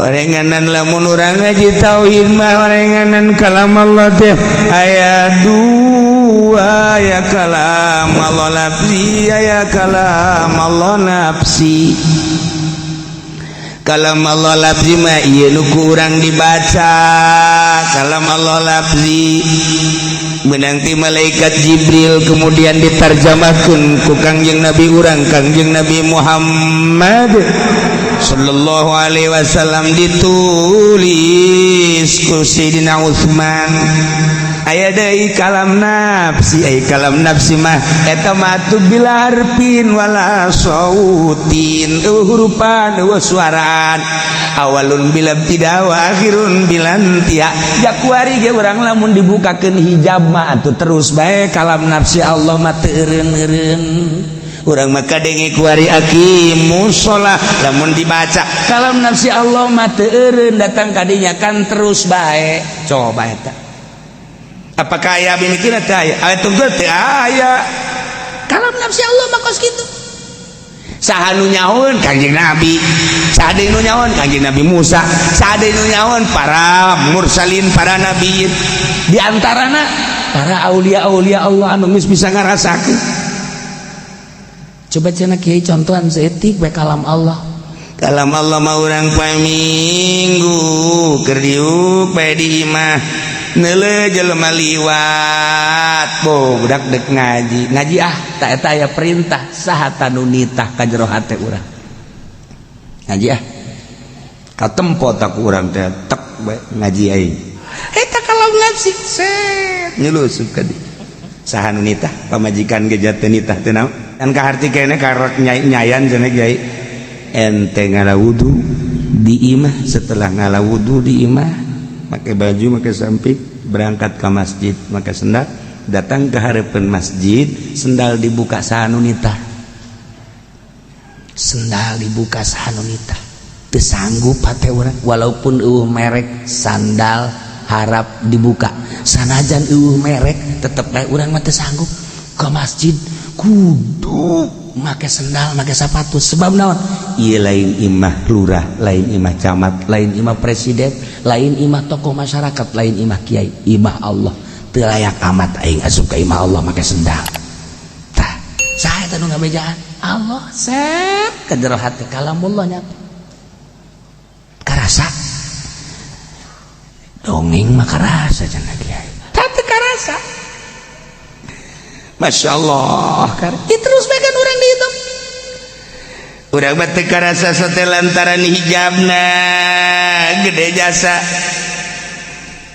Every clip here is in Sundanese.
Orenganan lamun urang ngaji tauhid mah, orenganan kalam Allah teh aya dua, ya kalam Allah lafzi, aya kalam Allah nafsi. Kalam Allah lafzi mah ieu nu ku urang dibaca. Kalam Allah lafzi menang ti malaikat Jibril, kemudian ditarjamahkeun ku Kangjeng Nabi urang, Kangjeng Nabi Muhammad sallallahu alaihi wasallam, ditulis ku Sayyidina Utsman. Aya deui kalam nafsi. Aya kalam nafsi mah eta mah atuh bila harfin wala sautin, euweuh hurupan, euweuh suaraan, awalun bila ibtida wa akhirun bila intiha. Jakuari ge urang lamun dibukakeun hijab mah atuh terus bae kalam nafsi Allah mah teu eureun-eureun. Urang mah kadenge kuari aqimus shalah, lamun dibaca kalam nafsi Allah mah teu eureun datang kadinya kan, terus bae. Coba eta, apakah aya mimitina? Teu aya. Aya tunggal? Teu aya. Kalam nafsi Allah mah kos kitu. Saha nu nyahoeun? Kangjeng Nabi. Saha deui nu nyahoeun? Kangjeng Nabi Musa. Saha deui nu nyahoeun? Para mursalin, para nabiyin, di antarana para aulia-aulia Allah anu geus bisa ngarasakeun. Coba cenah kiai, contohan seetik bae kalam Allah. Kalam Allah mah urang poe Minggu keur diuk bae di imah, neuleuh jelema liwat, bo budak dek ngaji, ngaji ah. Tak, eta aya perintah. Saha tanu nitah ka jero hate urang? Ngaji ah. Katempo tak urang teh, tek bae ngaji aing. Eta kalam nafsi set. Nyelusup ka di saha nu nitah? Pamajikan ge teu nitah, teu naon kan kaharti kene karek nyai nyayan cenah kiai. Ente ngala wudu di imah, setelah ngala wudu di imah, make baju, make samping, berangkat ke masjid make sendal, datang ke harapan masjid, sendal dibuka, saha nu nitah? Sendal dibuka, saha nu nitah? Teu sanggup hate urang. Walaupun euweuh merek sandal harap dibuka, sanajan euweuh merek, tetep bae urang mah teu sanggup ke masjid kudu make sendal, make sepatu. Sebab naon? Ieu lain imah lurah, lain imah camat, lain imah presiden, lain imah tokoh masyarakat, lain imah kiai, imah Allah. Teu layak amat aing asup ka imah Allah make sendal. Tah, saha eta nu ngabejaan? Allah. Set ka jero hate kalamullah nyata karasa. Dongeng mah karasa cenah kiai. Tah, teu karasa. Masya Allah. Ya, terus bae kan urang dihitung. Urang mah teu karasa sote lantaran hijabna gede jasa.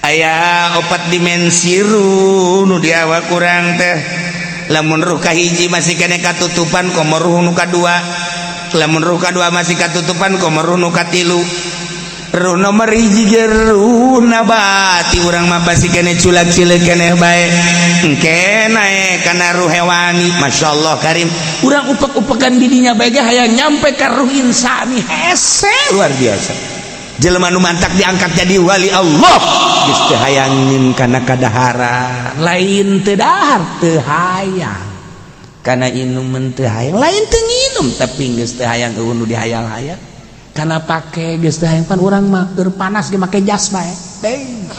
Aya opat dimensi ruh nu di awak urang teh. Lamun ruh kahiji masih kene katutupan, komo ruh nu kadua. Lamun ruh kadua masih katutupan, komo ruh nu katilu. Ruh nomor hiji ge ruh nabati, urang mah masih kene culak cileuk keneh bae. Engke naek kana ruh hewani. Masya Allah karim. Urang upek-upekan didinya bae ge hayang nyampe ka ruh insani, hese. Luar biasa jelema nu mantak diangkat jadi wali Allah geus teu hayangin kana kadaharan. Lain teu dahar, teu hayang kana inuman, teu hayang, lain teu nginum, tapi geus teu hayang euweuh nu dihayal-hayal. Kana pake geus teu hayang. Pan urang mah keur panas ge make jas bae. Deui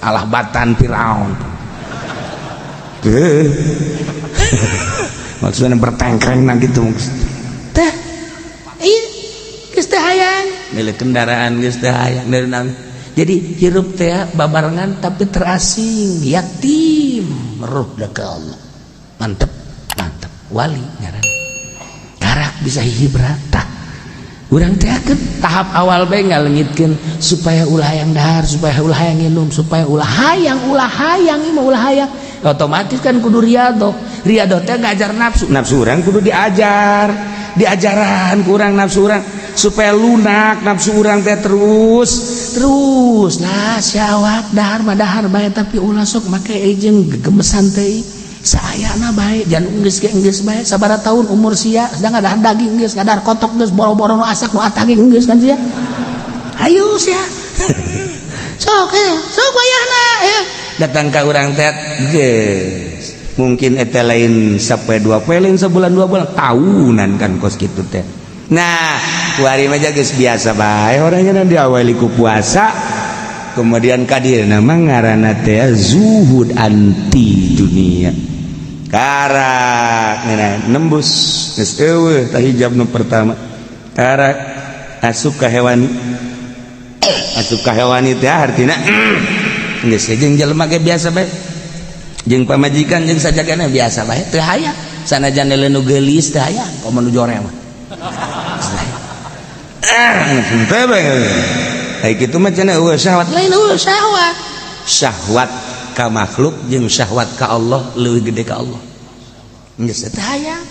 alah batan Firaun. Teu maksudnya bertengkreng nah gitu. Teh iya, geus teu hayang milik kendaraan, geus teu hayang dari naon. Jadi hirup teh babarengan tapi terasing, yatim ruh ke Allah. Mantep, mantep wali ngaran, karak bisa hibrat. Tah, urang teh tahap awal bae ngalengitkeun supaya ulah hayang dahar, supaya ulah hayang nginum, supaya ulah hayang, ulah hayang mah ulah hayang. Otomatis kan kudu riyadhoh. Riyadhoh teh ngajar nafsu. Nafsu urang kudu diajar, diajaran kurang nafsu urang supaya lunak nafsu urang teh terus terus lah. Syahwat dahar mah dahar bae, tapi ulah sok make jeung gegemesan teh. Saayana bae, jangan geus ge geus bae. Sabaraha tahun umur sia sedang ngadahar daging geus, ngadahar kotok geus, boro-boro nu asak, nu atang geus kan sia. Ayo sia, sok sok wayahna ya. Datang ka urang teh geus mungkin eta lain sampai 2 poe, lain sebulan 2 bulan, tahunan kan kos kitu teh. Nah, Kuari mah geus biasa bae orangnya, diawali ku puasa, kemudian ka dieu mah ngaranna teh zuhud anti dunia. Karak nembus, geus eueuh tah hijab nu pertama. Karak asup ka hewani, asup ka hewani teh artina geus jeung jelema ge biasa bae, jeung pamajikan jeung sajagana biasa bae, teu hayang sanajan nu geulis, teu hayang komo nu jore mah. Henteu bae. Ai kitu mah cenah eueuh syahwat, lain eueuh syahwat. Syahwat ka makhluk jeung syahwat ka Allah leuwih gede ka Allah. Geus teu hayang.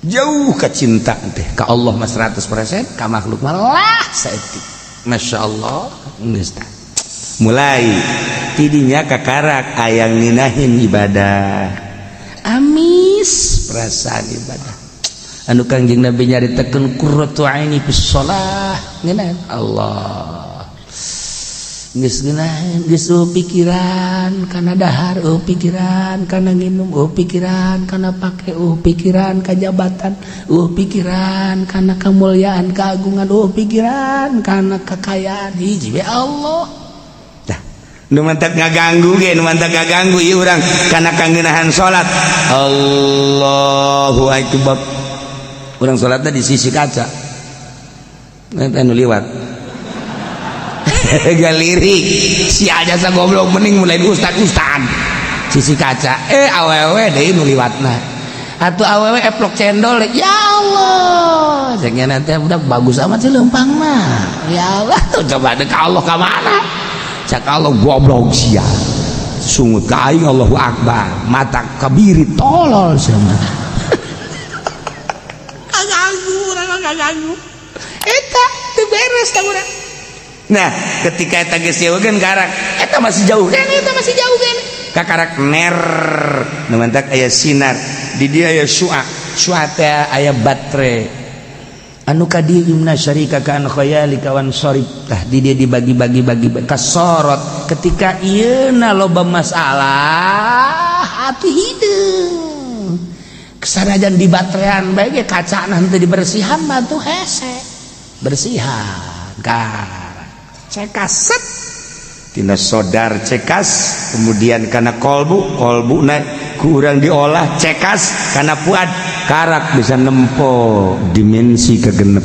Jauh ka cinta teh ka Allah mah 100%, ka makhluk mah lah saeutik. Masya Allah, geus tah. Mulai tidinya kakarak ayang ninahin ibadah. Amis perasaan ibadah. Anu Kangjeng Nabi nyaritakeun qurratu aini fis shalah, ngeunah Allah. Geus ngeunaheun, geus eueuh pikiran kana dahar, eueuh pikiran kana nginum, eueuh pikiran kana pake, eueuh pikiran ka jabatan, eueuh pikiran kana kemuliaan, keagungan, eueuh pikiran kana kekayaan, hiji we Allah. Dah, nu mantak ngaganggu ge, nu mantak ngaganggu ieu urang kana kangeunahan salat. Allahu akbar. Urang salatna di sisi kaca. Eta nu liwat galirik si aja sa goblok, mending mulai ustad ustad sisi kaca, awewe deui nu liwatna atuh, awewe eplok cendol. Ya Allah, ceknya nanti udah bagus amat sih lempang mah. Ya Allah, tuh coba dek Allah ka mana? Cak Allah, goblok sia, sungut ka aing. Allahu akbar, mata kabiri, tolol sia mah. Kaganggu urang, kaganggu eta teu beres ka urang. Nah, ketika eta geus kan karak eta masih jauh kan, eta masih jauh kan, kakarak ner nu mantak aya sinar di dia, aya syua syua teh, aya baterai anu ka dieu imna syarika ka an khayalika wan sarib. Tah, di dia dibagi-bagi bagi kasorot. Ketika ieu na loba masalah, hati hideung kesanajan di baterean bae ge, kaca nanti dibersihan mah tuh hese bersihan. Kar cekaset tina sodar cekas, kemudian karena kolbu, kolbu naik kurang diolah cekas karena puad, karak bisa nempo dimensi kegenep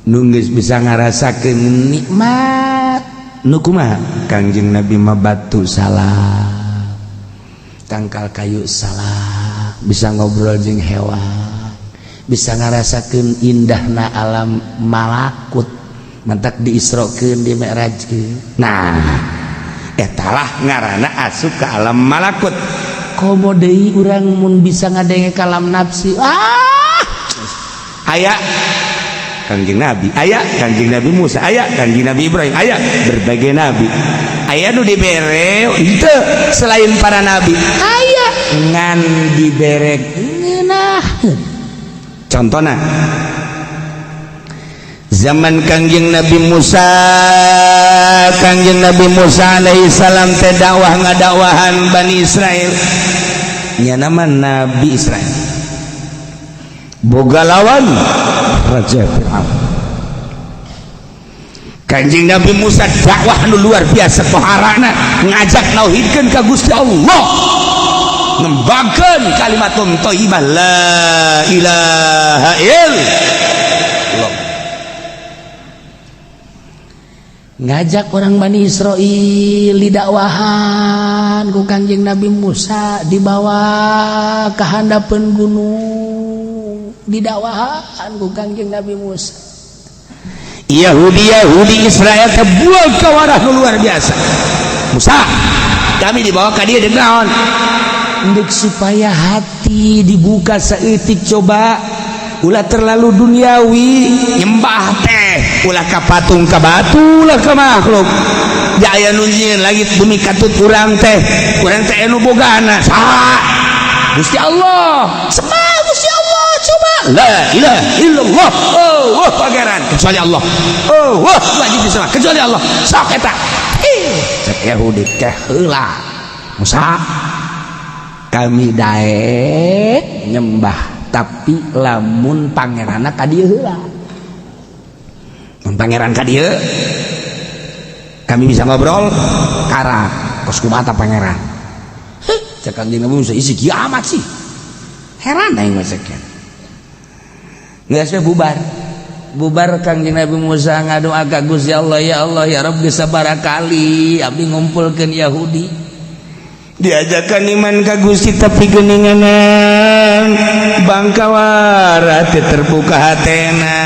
nunggus, bisa ngarasakeun nikmat nu kumaha. Kangjeng Nabi mah batu salah, tangkal kayu salah, bisa ngobrol jeung hewan, bisa ngarasakeun indahna alam malakut, mantak diisrokeun, di mi'rajkeun. Nah, etalah ngaranna asup ke alam malakut. Komo deui urang mun bisa ngadenge kalam nafsi. Ah, aya Kangjeng Nabi, aya Kangjeng Nabi Musa, aya Kangjeng Nabi Ibrahim, aya berbagai nabi. Aya nu dibere henteu selain para nabi, aya ngan dibere ngeunaheun. Contohna zaman Kangjeng Nabi Musa. Kangjeng Nabi Musa alaihi salam teh dakwah, ngadakwahan Bani Israel nya, nama Nabi Israel boga lawan Raja Fir'aun. Kanjeng Nabi Musa dakwah nu luar biasa poharana, ngajak nauhidkeun ka Gusti Allah, ngembangkeun kalimatun thayyibah, la ilaha illallah, ngajak orang Bani Israel didakwahan ku Kanjeng Nabi Musa, dibawa ke handapeun gunung, didakwahan ku Kanjeng Nabi Musa. Yahudi Yahudi Israel kebuang kawarah luar biasa. Musa, kami dibawa ke dia dengan untuk supaya hati dibuka saeutik, coba ulah terlalu duniawi, nyembah teh ulah ka patung, ka batu, ulah ka makhluk. Jaya nu nyieun langit bumi katut urang teh, urang teh anu bogana saha? Gusti Allah. Sembah Gusti Allah, coba la ilaha illallah. Oh, wah, pangeran kecuali Allah. Oh, wah, wajib disembah kecuali Allah. Sok eta. Ih, cek Yahudi teh, heula Musa, kami daek nyembah. Tapi lamun pangeranna ka dieu heula. Mun pangeran ka dieu kami bisa ngobrol karak kos kumaha pangeran. Heh, cek Kanjeng Nabi Musa isi kiamat sih. Heran aing mah sekian. Geus bubar. Bubar Kangjeng Nabi Musa ngadoa ka Gusti Allah, ya Allah ya Rabb geus sabaraha kali abdi ngumpulkeun Yahudi. Diajakan iman ka Gusti tapi geuninganan bangkawara teu terbuka hatena.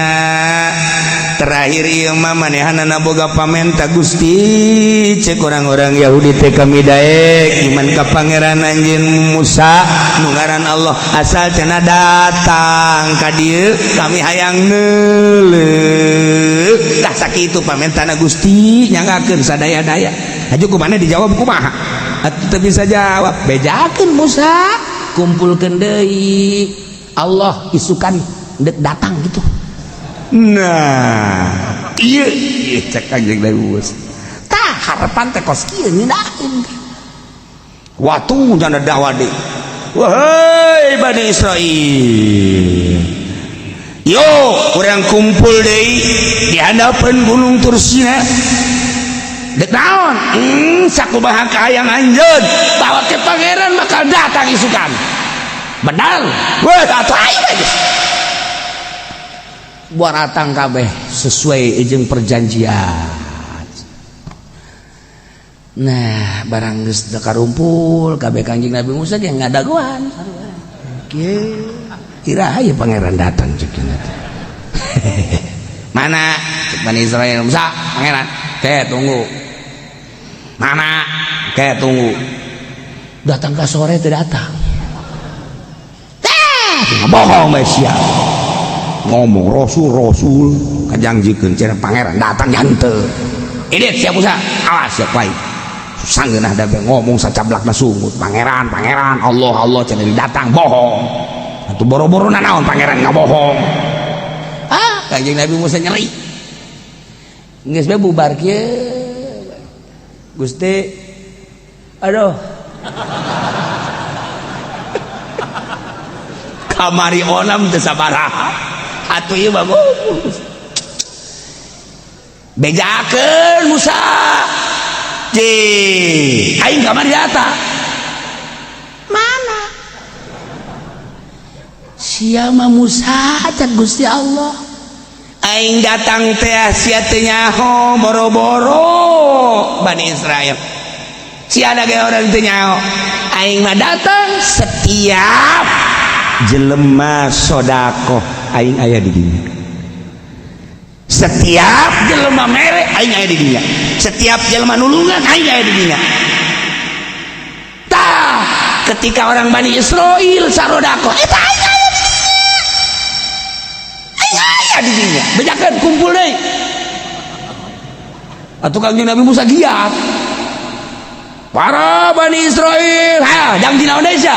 Terakhir ieu mah manehanana boga pamenta Gusti, cek orang-orang Yahudi teh kami daek iman ka pangeran anjeun Musa nu ngaran Allah asal cenah datang ka dieu kami hayang neuleuh. Tah sakitu pamentana Gusti nyanggakeun sadaya-daya. Aju kumaha dijawab kumaha? Atuh teu bisa jawab. Bejakeun Musa, kumpulkeun deui. Allah isukan dek datang gitu. Nah, iya, iya cek Kanjeng Nabi Musa. Tah harapan teh kos kieu ngeunaheun. Watu jana dakwah deui. Wahai Bani Israil. Yo, urang kumpul deui di hadapan Gunung Tursina. Dek naon? Sakumaha kahayang anjeun bahwa ke pangeran bakal datang isukan. Benar. Wah, atuh ayo bae. Buat kabeh sesuai jeung perjanjian. Nah, barang geus karumpul kabeh Kangjeng Nabi Musa ge ngadagoan. Kieu kira aya pangeran datang cek teh. Mana? Cek Bani Israel Musa, pangeran. Ke tunggu. Mana? Ke tunggu. Datang ke sore teu datang. Tah, bohong bae sia. Ngomong rasul rasul kajangjikeun cenah pangeran datang henteu. Idit sia Musa, awas sia bae. Sanggeunah da ngomong sacablakna sungut pangeran pangeran Allah Allah cenah datang bohong. Atuh boro-boro nanaon pangeran ngabohong. Ah, Kanjeng Nabi Musa nyeri. Geus bae bubar kieu. Gusti aduh. Kamari onam teu sabaraha. Atuh ieu mah bejakeun Musa. Cih, aing kamari datang. Mana? Sia mah Musa cek Gusti Allah. Aing datang teh sia teu nyaho boro-boro Bani Israel. Sia da ge orang teu nyaho. Aing mah datang setiap jelema sodakoh aing aya di dinya. Setiap jelema mere aing aya di dinya. Setiap jelema nulungan aing aya di dinya. Tah, ketika orang Bani Israel sarodakoh eta aing aya di dinya. Aing aya di dinya. Bejakeun kumpul deui. Atuh Kangjeng Nabi Musa giat. Para Bani Israel, ha, jang dina Indonesia.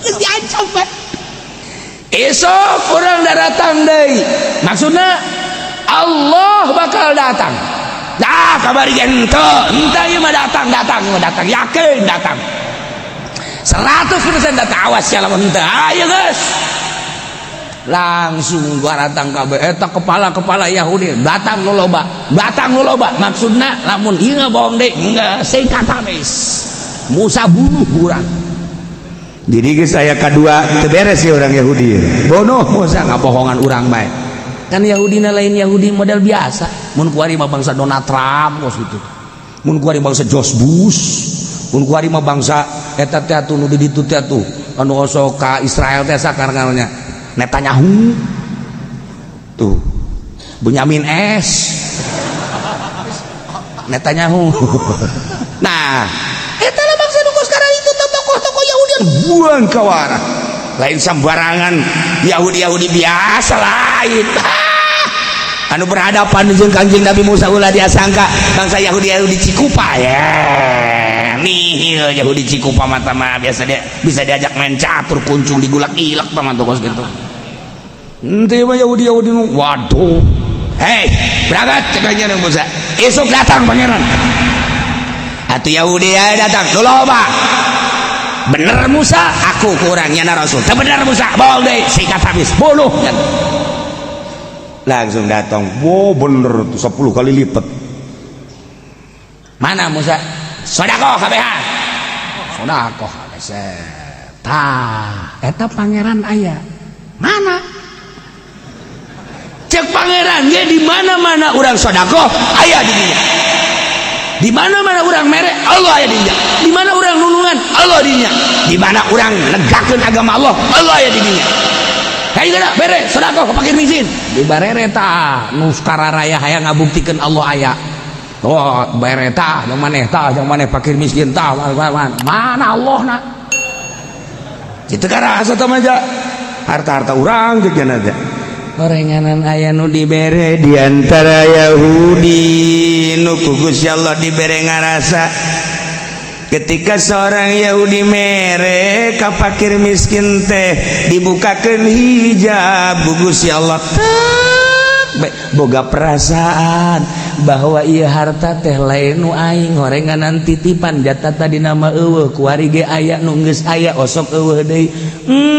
Geus diancam bae. Esok urang datang deui. Maksudna Allah bakal datang. Dah kabari henteu, henteu ieu mah datang, datang, datang, yakin datang. 100% datang, awas ya lamun henteu. Ayo geus. Langsung gua datang kabeh eta kepala-kepala Yahudi datang nu loba, datang nu loba. Maksudna lamun ieu ngabohong deui geus singkat habis. Musa bunuh urang. Jadi geus aya kadua teu beres sih orang Yahudi. Bonoh Musa ngabohongan urang bae. Kan Yahudi na lain Yahudi model biasa. Mun kuari mah bangsa Donald Trump kos gitu. Mun kuari bangsa George Bush, mun kuari mah bangsa eta teh atuh nu di ditu teh atuh anu osok ka Israel teh sakarna Netanyahu. Tuh. Benyamin S. Netanyahu. Nah, eta lah bangsa nu sekarang itu tokoh-tokoh Yahudi buang kawara. Lain sembarangan Yahudi-Yahudi biasa lain. Anu berhadapan jeung Kangjeng Nabi Musa ulah diasangka bangsa Yahudi-Yahudi Cikupa ya. Nih Yahudi Cikupa mata mah biasa dia bisa diajak main catur kuncung digulak-ilak mah kos gitu. Henteu mah Yahudi-Yahudi waduh. Hei, berangkat cek Kangjeng Nabi Musa. Esok datang pangeran. Atuh Yahudi ya datang, loba. Bener Musa, aku kurangnya na Rasul. Teu bener Musa, bawa deui, sikat habis, bunuh. Langsung datang, wow, bener tuh 10 kali lipat. Mana Musa? Sodakoh kabehan. Sodakoh tah eta pangeran aya mana? Cek pangeran ge, di mana-mana urang sodakoh aya di dinya. Di mana-mana urang mere, Allah aya di dinya. Di mana urang nulungan, Allah di dinya. Di mana urang negakeun agama Allah, Allah aya di dinya. Hayu geura bere sodakoh ke fakir miskin. Di barere tah nu raya hayang ngabuktikeun Allah aya. Oh, bere tah jeung maneh, tah jeung maneh fakir miskin tah. Mana Allah na? Itu kan rasa teh mah harta-harta urang jeung aja. Orenganan aya nu dibere di antara Yahudi nu ku Gusti Allah dibere ngarasa. Ketika seorang Yahudi mere ka fakir miskin teh, dibukakeun hijab ku Gusti Allah, tek boga perasaan bahwa ieu harta teh lain nu aing, horenganan titipan, jata tadi nama eueuh, kuari ge aya nu geus aya, osok eueuh deui.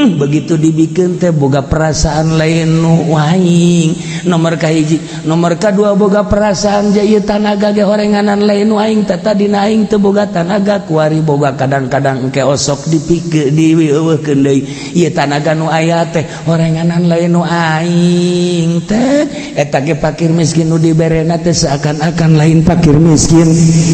Begitu dibikin teh boga perasaan lain nu aing, nomor kahiji. Nomor kadua, boga perasaan ja ieu tanaga ge horenganan lain nu aing, tata dina aing teu boga tanaga, kuari boga kadang-kadang engke osok dipikeun dieuweuhkeun deui. Ieu tanaga nu aya teh horenganan lain nu aing teh. Eta ge fakir miskin nu diberena teh seakan-akan lain fakir miskin,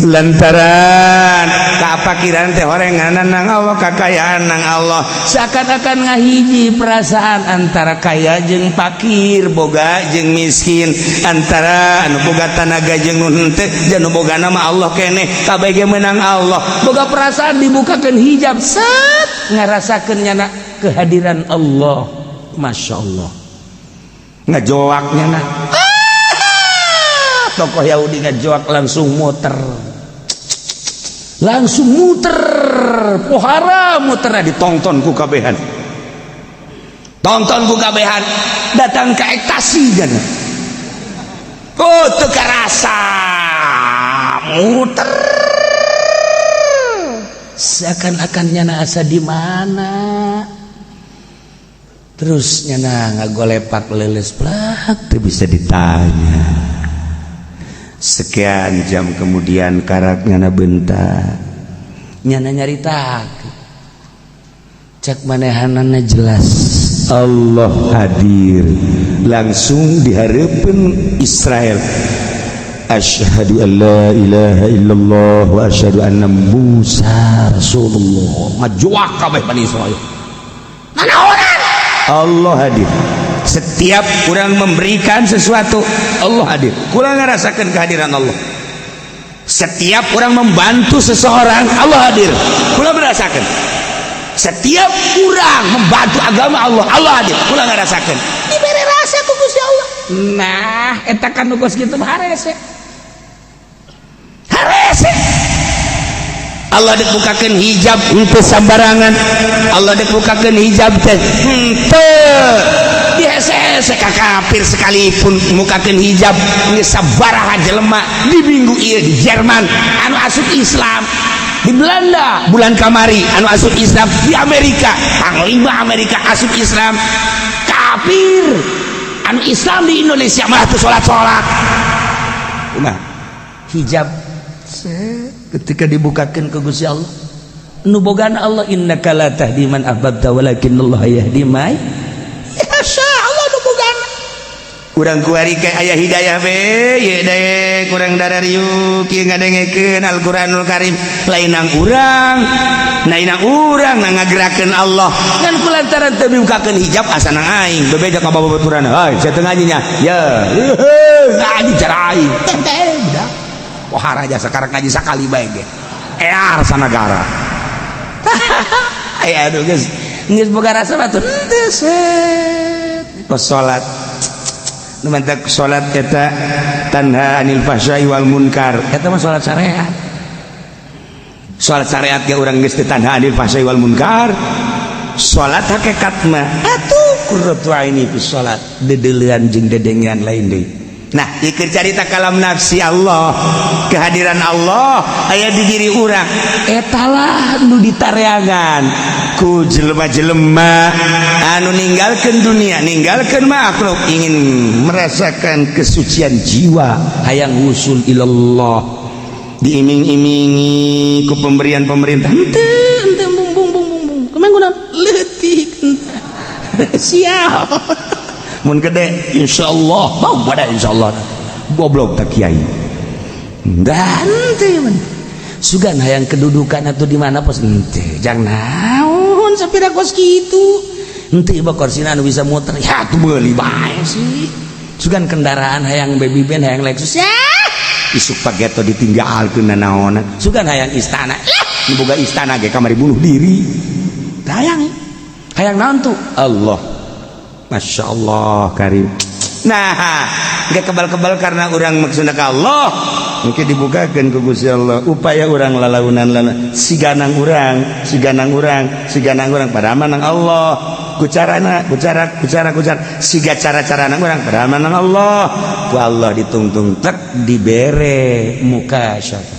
lantaran kapakiran teh horenganan nang Allah, kakayaan nang Allah. Seakan-akan ngahiji perasaan antara kaya jeung fakir, boga jeung miskin, antara anu boga tanaga jeung nu henteu, jeung nu boga nama Allah keneh, kabeh ge menang Allah. Boga perasaan dibukakan hijab, set ngarasakeun nyana kehadiran Allah. Masya Allah. Ngajoaknya nah tokoh Yahudi ngajoak, langsung muter, langsung muter pohara, muternya ditonton ku kabehan, tonton ku kabehan, datang ke ekstasi jana. Oh, teu karasa muter, seakan-akan nyana asa di mana, terus nyana ngagolepak leuleus plak. Itu bisa ditanya. Sekian jam kemudian karak nyana bentar. Nyana nyarita cek manehanana jelas. Allah hadir langsung di hadapan Israel. Asyhadu an la ilaha illallah wa asyhadu anna Musa rasulullah. Ngajuak kabeh Bani Israel. Nanaonan? Allah hadir. Setiap kurang memberikan sesuatu, Allah hadir. Kurang ngerasakan kehadiran Allah. Setiap orang membantu seseorang, Allah hadir. Kurang merasakan. Setiap kurang membantu agama Allah, Allah hadir. Kurang ngerasakan. Diberi rasa ku Gusti Allah. Nah, eta kan nu kos kitu harese. Harese. Allah dibukakan hijab henteu sambarangan. Allah dibukakan hijab teh henteu dihese-hese ka kafir sekalipun. Mukakeun hijab geus sabaraha jelema di minggu ieu di Jerman anu asup Islam, di Belanda bulan kamari anu asup Islam, di Amerika panglima Amerika asup Islam. Kafir anu Islam di Indonesia malah tuh salat-salat. Nah, hijab ketika dibukakan ke Gusti Allah nu bogana Allah, innaka la tahdi man ahbabta walakinnallaha yahdi may yasha. Allah nu bogana. Kurang kuari ke aya hidayah be ye deh, kurang darariuk kieu ngadengekeun Al-Qur'anul Karim, lain nang urang, lain nang urang, nang ngagerakeun Allah. Kan kulantaran teu dibukakeun hijab asa nang aing bebeja ka babaturan, "Hei, saya teu ngaji nya." Ya, ngaji cara aing teh budak pohara aja. Sekarang ngaji sakali bae ge ear sanagara. Aya aduh, geus geus boga rasa batu henteu set. Kos salat nu mantak salat eta tanha anil fahsya'i wal munkar. Eta mah salat syariat. Salat syariat ge urang geus teu tanha anil fahsya'i wal munkar. Salat hakikat mah atuh qurratu aini fi salat, dedeulean jeung dedengean lain deui. Nah, ieu carita kalam nafsi Allah, kehadiran Allah aya di diri urang. Etalah nu ditareangan ku jelema-jelema anu ninggalkeun dunia, ninggalkeun makhluk, ingin merasakan kesucian jiwa, hayang wusul ilallah, diiming-imingi ku pemberian pemerintah. Henteu, henteu, bung bung bung bung bung. Kumaha leutik, siap mun gede insyaallah mau pada insyaallah goblok tak kiai dan teu sugan hayang kedudukan atau di mana pos henteu jang naon sapira kos kitu henteu bakorsina anu bisa muter ya tuh meuli bae sih. Sugan kendaraan hayang baby band, hayang Lexus, ya isuk pageto ditinggalkeun nanaonan. Sugan hayang istana, ya nu boga istana ge kamari bunuh diri. Hayang hayang naon tuh Allah. Masya Allah karim. Nah, gak kebal-kebal karena orang maksudnya ke Allah mungkin dibukakan ke Gusti Allah upaya orang lalaunan lala siganang urang siganang urang siganang urang pada manang Allah ku carana ku cara ku cara ku cara siga cara-cara nang urang pada manang Allah ku Allah ditungtung tek dibere muka syafa.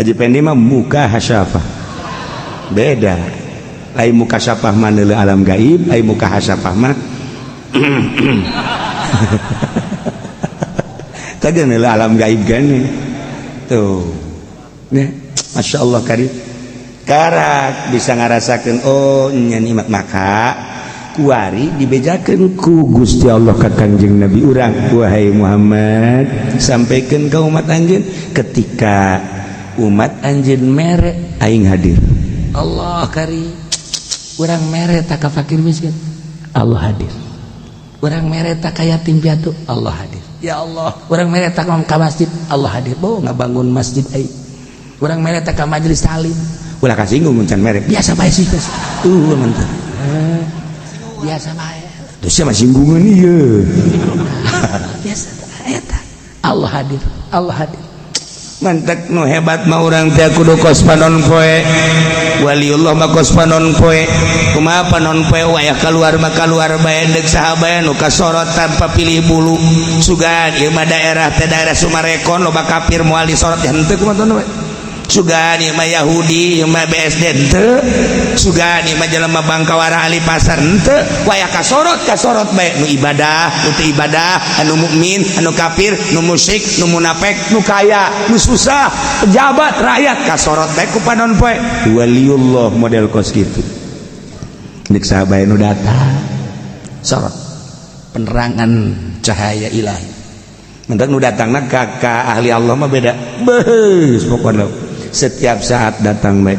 Haji Pendi mah muka hasyafa beda. Ai muka syafah mah neuleuh alam gaib, ai muka hasyafah mah tadi neuleuh alam gaib gane tuh ya. Masya Allah karim, karak bisa ngarasakeun oh nya nikmat. Maka kuari dibejakeun ku Gusti Allah ka Kanjeng Nabi urang, "Wahai Muhammad, sampaikan ke umat anjeun, ketika umat anjeun mere, aing hadir." Allah karim. Urang mere tak ka fakir miskin, Allah hadir. Urang mere tak ka yatim piatu, Allah hadir. Ya Allah, urang mere tak ka masjid, Allah hadir. Bo ngabangun masjid aing. Urang mere tak ka majelis talim, ulah kasinggung mun can mere, biasa bae sih tuh mantap, biasa bae terus siapa singgungan ieu biasa eta. Allah hadir, Allah hadir. Mantak nu hebat mah urang teh kudu kos panon poe. Waliullah mah kos panon poe. Kumaha panon poe? Wayah keluar mah keluar bae, deuk saha bae nu kasorot tanpa pilih bulu. Sugan ieu mah daerah teh daerah Sumarekon, loba kafir, moal disorot henteu. Kumaha we sugan ieu mah Yahudi, ieu mah BSD, henteu. Sugan ieu mah jelema Bangkawara ahli pasar, henteu. Wayah kasorot, kasorot bae, nu ibadah, nu teu ibadah, anu mukmin, anu kafir, nu musyrik, nu munafik, nu kaya, nu susah, pejabat, rakyat, kasorot bae ku panon poe. Waliullah model kos kitu, nek saha bae nu datang sorot penerangan cahaya ilahi. Mentak nu datangna ka ahli Allah mah beda. Beus pokona setiap saat datang bae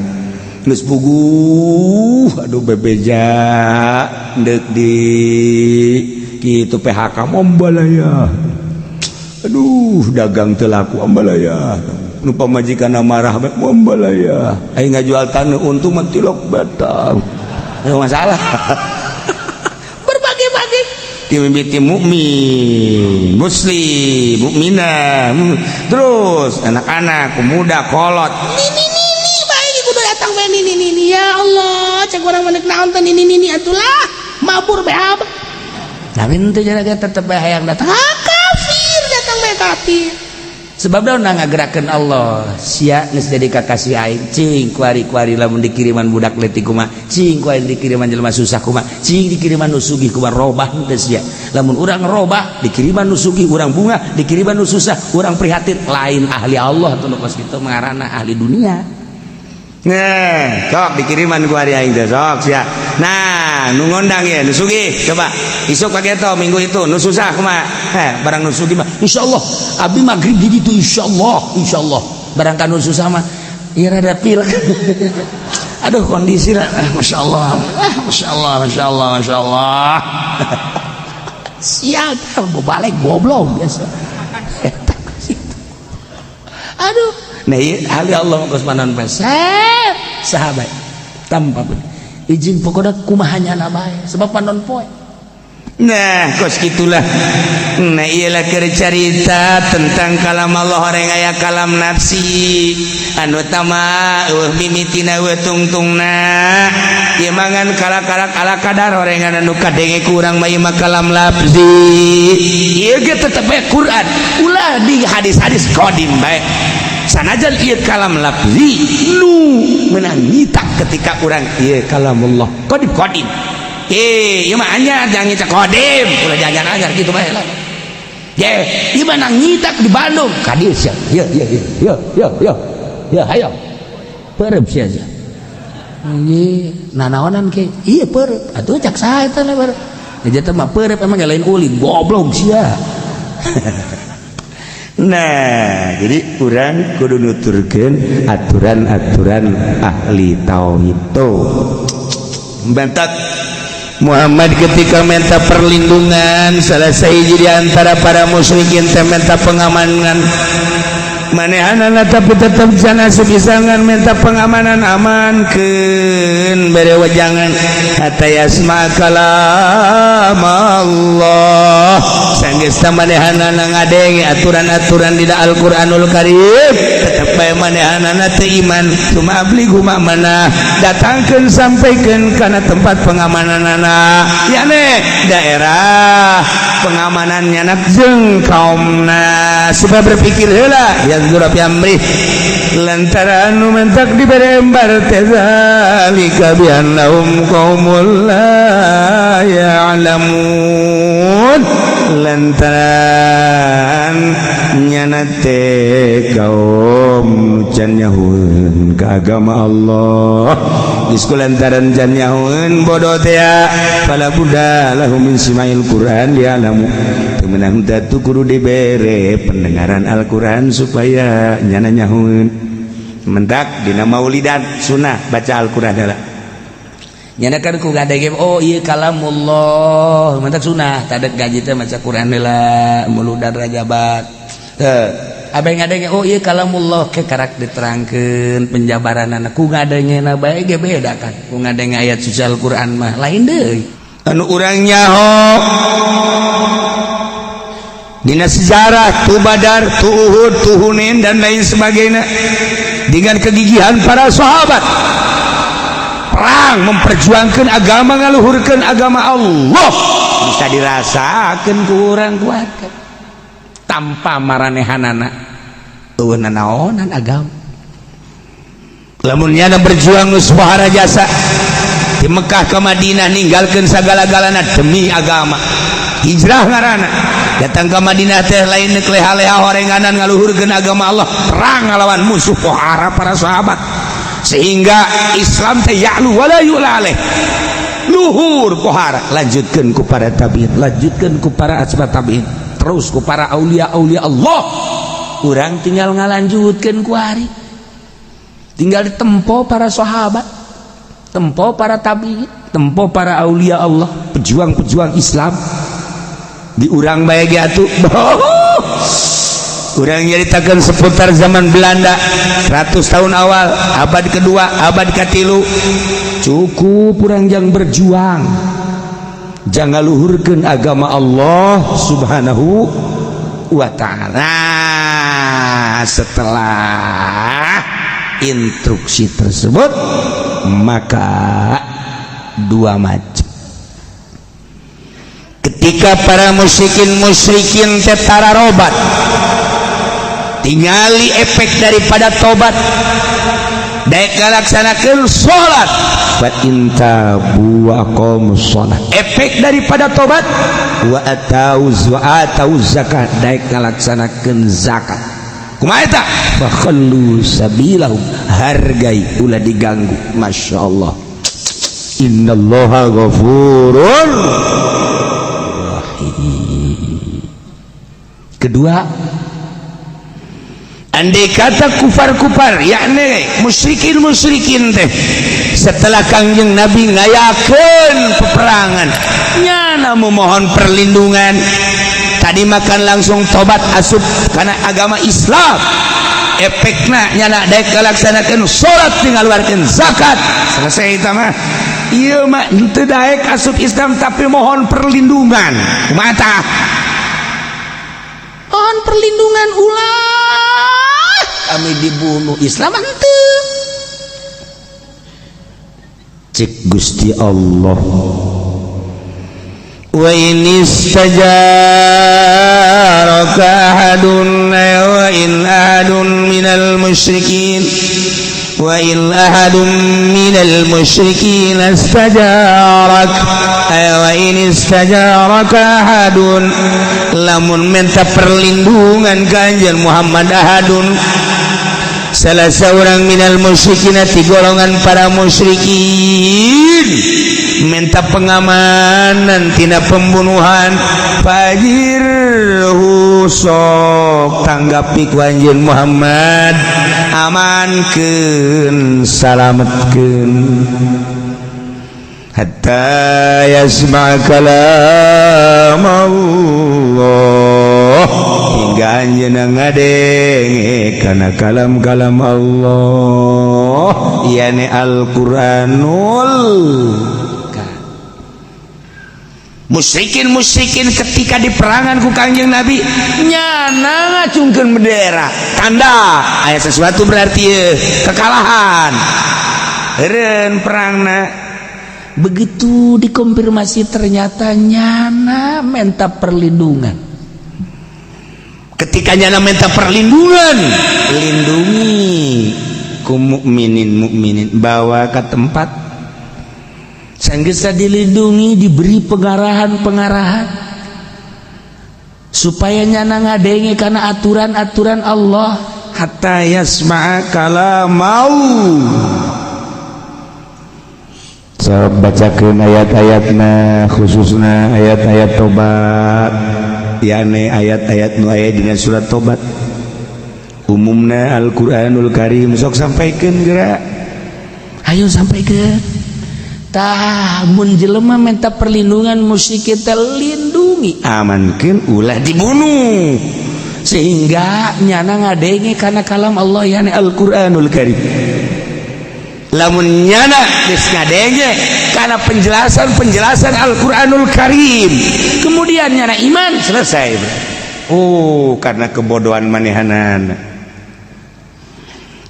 geus puguh, aduh bebeja deuk di kitu PHK, ambalaya, aduh dagang teu laku, ambalaya, nu pamajikan marah bae, ambalaya, aing ngajual taneuh untung mah tilok batang. Aya masalah berbagai-bagai dimimiti mukmin, muslim, mukminah, terus anak-anak, pemuda, kolot. Nini nini bae kudu datang bae nini nini. Ya Allah, cek urang menek naon teh nini nini atulah mabur bae apa. Tapi henteu jaga tetep bae hayang datang. Ah, kafir datang bae kafir. Sebab daun ngagerakeun Allah sia geus jadi kakasih aing, cing kuari-kuari lamun dikiriman budak leutik kumaha, cing kuari dikiriman jelema susah kumaha, cing dikiriman nu sugih kumaha. Robah teh sia. Lamun urang robah dikiriman nu sugih urang bunga, dikiriman nu susah urang prihatin, lain ahli Allah tuh nu kos kitu, mengarana ahli dunia. Nah, sok dikiriman ku hari aing teh sok sia. Nah, nu ngondang ya nu sugih coba isuk pageto minggu itu nu susah kumaha? Eh, barang nu sugih mah insyaallah abi maghrib di ditu, insyaallah, insyaallah. Barang ka nu susah mah ieu rada pilek. Aduh, kondisi lah, ah, Masya Allah, ah, Masya Allah, Masya Allah, Masya Allah. Sial, mau balik goblok biasa. Eta situ. Aduh. Nah, ieu ahli Allah kos panon peset sahabat tanpa izin pokoknya kumahanya bae sebab panon poe. Nah, kos gitulah. Nah, iyalah keur carita tentang kalam Allah, orang aya kalam nafsi anu tama eueuh mimitina, eueuh tungtungna. Ieu mangan kala-kala ala kadar orengan anu kadenge kurang mah, ieu mah kalam lafzi. Ieu ge tetep bae Quran, ulah di hadis-hadis qadim bae. Sanajan ieu kalam lafzi nu meunang nyitak ketika urang ieu kalam Allah qadim qadim. Eh, ieu mah anyar, jangan nyitak qadim, ulah jangan anyar gitu bae lah. Ye, ieu mah nang nyitak di Bandung. Kadir sia. Ye ye ye ye ye ye. Ya, ayo. Peureub sia sia. Ieu nanaonan ke? Iya, peureub. Atuh cak saha eta lebar. Ya teh mah peureub emang lain ulin, goblok sia. Nah, jadi urang kudu nuturkeun aturan-aturan ahli tauhid tuh. Bentak Muhammad ketika minta perlindungan, salah sahiji di antara para musyrikin teh minta pengamanan manehanana, tapi tetap jana sebisangan minta pengamanan, amankeun, bere wejangan hatta yasma kalam Allah. Sanggeus manehanana ngadenge aturan-aturan di Al-Qur'anul Karim, tetep bae manehanana teu iman. Cuma ablighu mana, datangkeun, sampaikan kana tempat pengamananana, yakni daerah pengamanannya nak jeung kaumna, supaya berpikir heula yang fi amri, lantaran nu mentak dibere embar teh zalika bi annahum qaumul la ya'lamun, lantaran nyana teh kaum can nyahueun ka agama Allah. Geus lantaran can nyahueun, bodoh teh, fala budda lahum min sima'il Quran ya'lamu. Teu meunang teu kudu dibere pendengaran Al-Quran supaya nyana nyahueun. Mentak dina maulidan sunnah baca Al-Quran heula. Nyana kan ku ngadenge, oh iya, kalamullah. Mentak sunnah tadek gaji teh maca Quran heula muludan rajabat teu. Abe ngadenge, oh iya, kalamullah, ke karak diterangkeun penjabaranana ku ngadengena bae ge beda kan. Ku ngadenge ayat suci Al-Quran mah lain deui. Anu urang nyaho dina sejarah tu Badar, tu Uhud, tu Hunain, dan lain sebagainya, dengan kegigihan para sahabat perang memperjuangkan agama, ngaluhurkan agama Allah, bisa dirasakan kurang kuat kan? Tanpa maranehanana eueuh nanaonan agama. Lamun nyana berjuang geus jasa di Mekah ke Madinah, ninggalkeun sagala-galana demi agama, hijrah ngaranna. Datang ke Madinah teh lain nek leha-leha horenganan, ngaluhurkeun agama Allah, perang ngalawan musuh pohara para sahabat, sehingga Islam teh ya'lu wala yu'la alaih, luhur pohara. Lanjutkeun ku para tabiin, lanjutkeun ku para asba tabiin, terus ku para aulia aulia Allah. Urang tinggal ngalanjutkeun ku hari, tinggal ditempo para sahabat, tempo para tabiin, tempo para aulia Allah, pejuang-pejuang Islam. Di urang bae ge atuh. Urang nyaritakan seputar zaman Belanda 100 tahun awal abad kedua, abad katilu. Cukup urang yang berjuang, jangan luhurkan agama Allah Subhanahu wa Ta'ala. Setelah instruksi tersebut, maka dua macam. Ketika para musyrikin musyrikin tetara robat, tingali efek daripada tobat, daek ngalaksanakeun salat, fa in tabu wa aqamus shalah, efek daripada tobat, wa atau wa atau zakat, daek ngalaksanakeun zakat, kumaha eta? Fa khallu sabilahum, hargai, ulah diganggu. Masya Allah, innallaha ghafurur rahim. Kedua, andai kata kufar-kufar, yakni musyrikin musyrikin teh, setelah Kangjeng Nabi ngayakeun peperangan, nyana memohon perlindungan tadi, makan langsung tobat, asup karena agama Islam, efekna nyana daek ngalaksanakeun salat, ngaluarkeun zakat, selesai itu mah. Ieu mah henteu daek asup Islam, tapi mohon perlindungan. Kumaha tah? Mohon perlindungan, ulah kami dibunuh. Islam henteu. Cek Gusti Allah, wa in istajaraka ahadun, wa in ahadun minal musyrikin, wa in ahadun minal musyrikin istajarak, wa in istajaraka ahadun, lamun minta perlindungan ka anjeun Muhammad, ahadun, salah seorang, minal musyrikin, ti golongan para musyrikin, minta pengamanan tina pembunuhan, fajirhu, sok tanggapi ku anjeun Muhammad, amankeun, salametkeun, hatta yasma' kalam Allah, hingga anjeunna ngadenge kana kalam-kalam Allah, yani Al-Qur'anul. Musyrikin musyrikin ketika di perangan ku Kangjeng Nabi, nyana ngacungkeun bendera, tanda aya sesuatu, berarti ye, kekalahan eureun perangna. Begitu dikonfirmasi, ternyata nyana minta perlindungan. Ketika nyana minta perlindungan, lindungi ku mukminin mukminin, bawa ke tempat. Sanggesa dilindungi, diberi pengarahan-pengarahan supaya nyana ngadenge karena aturan-aturan Allah. Hatta yasma'a kalamau. Sok bacakeun ayat-ayatna, khususna ayat-ayat tobat, yakni ayat-ayat nu aya dina surat tobat, umumna Al-Qur'anul Karim. Sok sampaikan gerak. Ayo sampaikan. Tah, mun jelema minta perlindungan, mesti kita lindungi. Amankeun, ulah dibunuh, sehingga nyana ngadenge karena kalam Allah, yakni Al-Qur'anul Karim. Lamun nyana geus ngadenge karena penjelasan-penjelasan Al-Qur'anul Karim, kemudian nyana iman, selesai. Oh, karena kebodohan manehanana.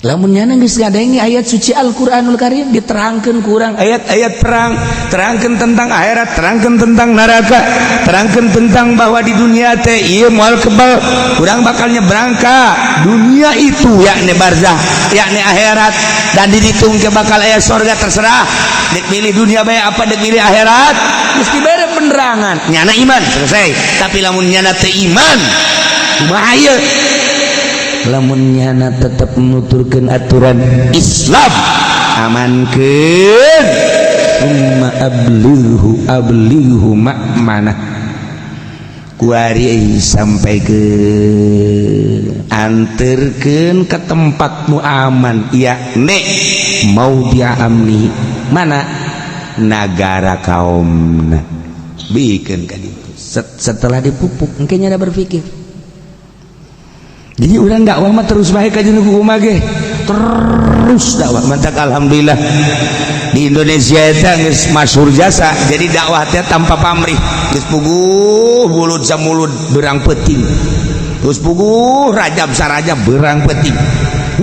Lamun nyana geus ngadenge ayat suci Al-Qur'anul Karim, diterangkeun kurang ayat-ayat perang, terangkan tentang akhirat, terangkan tentang neraka, terangkan tentang bahwa di dunia teh ieu moal kebal, kurang bakal nyebrang ka dunia itu, yakni barzah, yakni akhirat, dan dihitung ke bakal aya sorga. Terserah dek milih dunia bae apa dek milih akhirat. Geus dibere penerangan, nyana iman, selesai. Tapi lamun nyana teu iman, kumaha ieu? Lamun nyana tetap menuturkan aturan Islam, amankeun, summa ablighu ablighu ma'manah, kuari sampai ke anterkeun ke tempat nu aman, yakni maudhi'a amni, mana nagara kaumna, bikin ka ditu. Setelah dipupuk, engke nyana berpikir. Jadi urang dakwah mah terus bae ka jeung kumaha ge, terus dakwah. Mantak alhamdulillah di Indonesia eta geus masyhur jasa, jadi dakwah teh tanpa pamrih. Geus puguh mulut samulud berang peuting, geus puguh rajab sarajab berang peuting,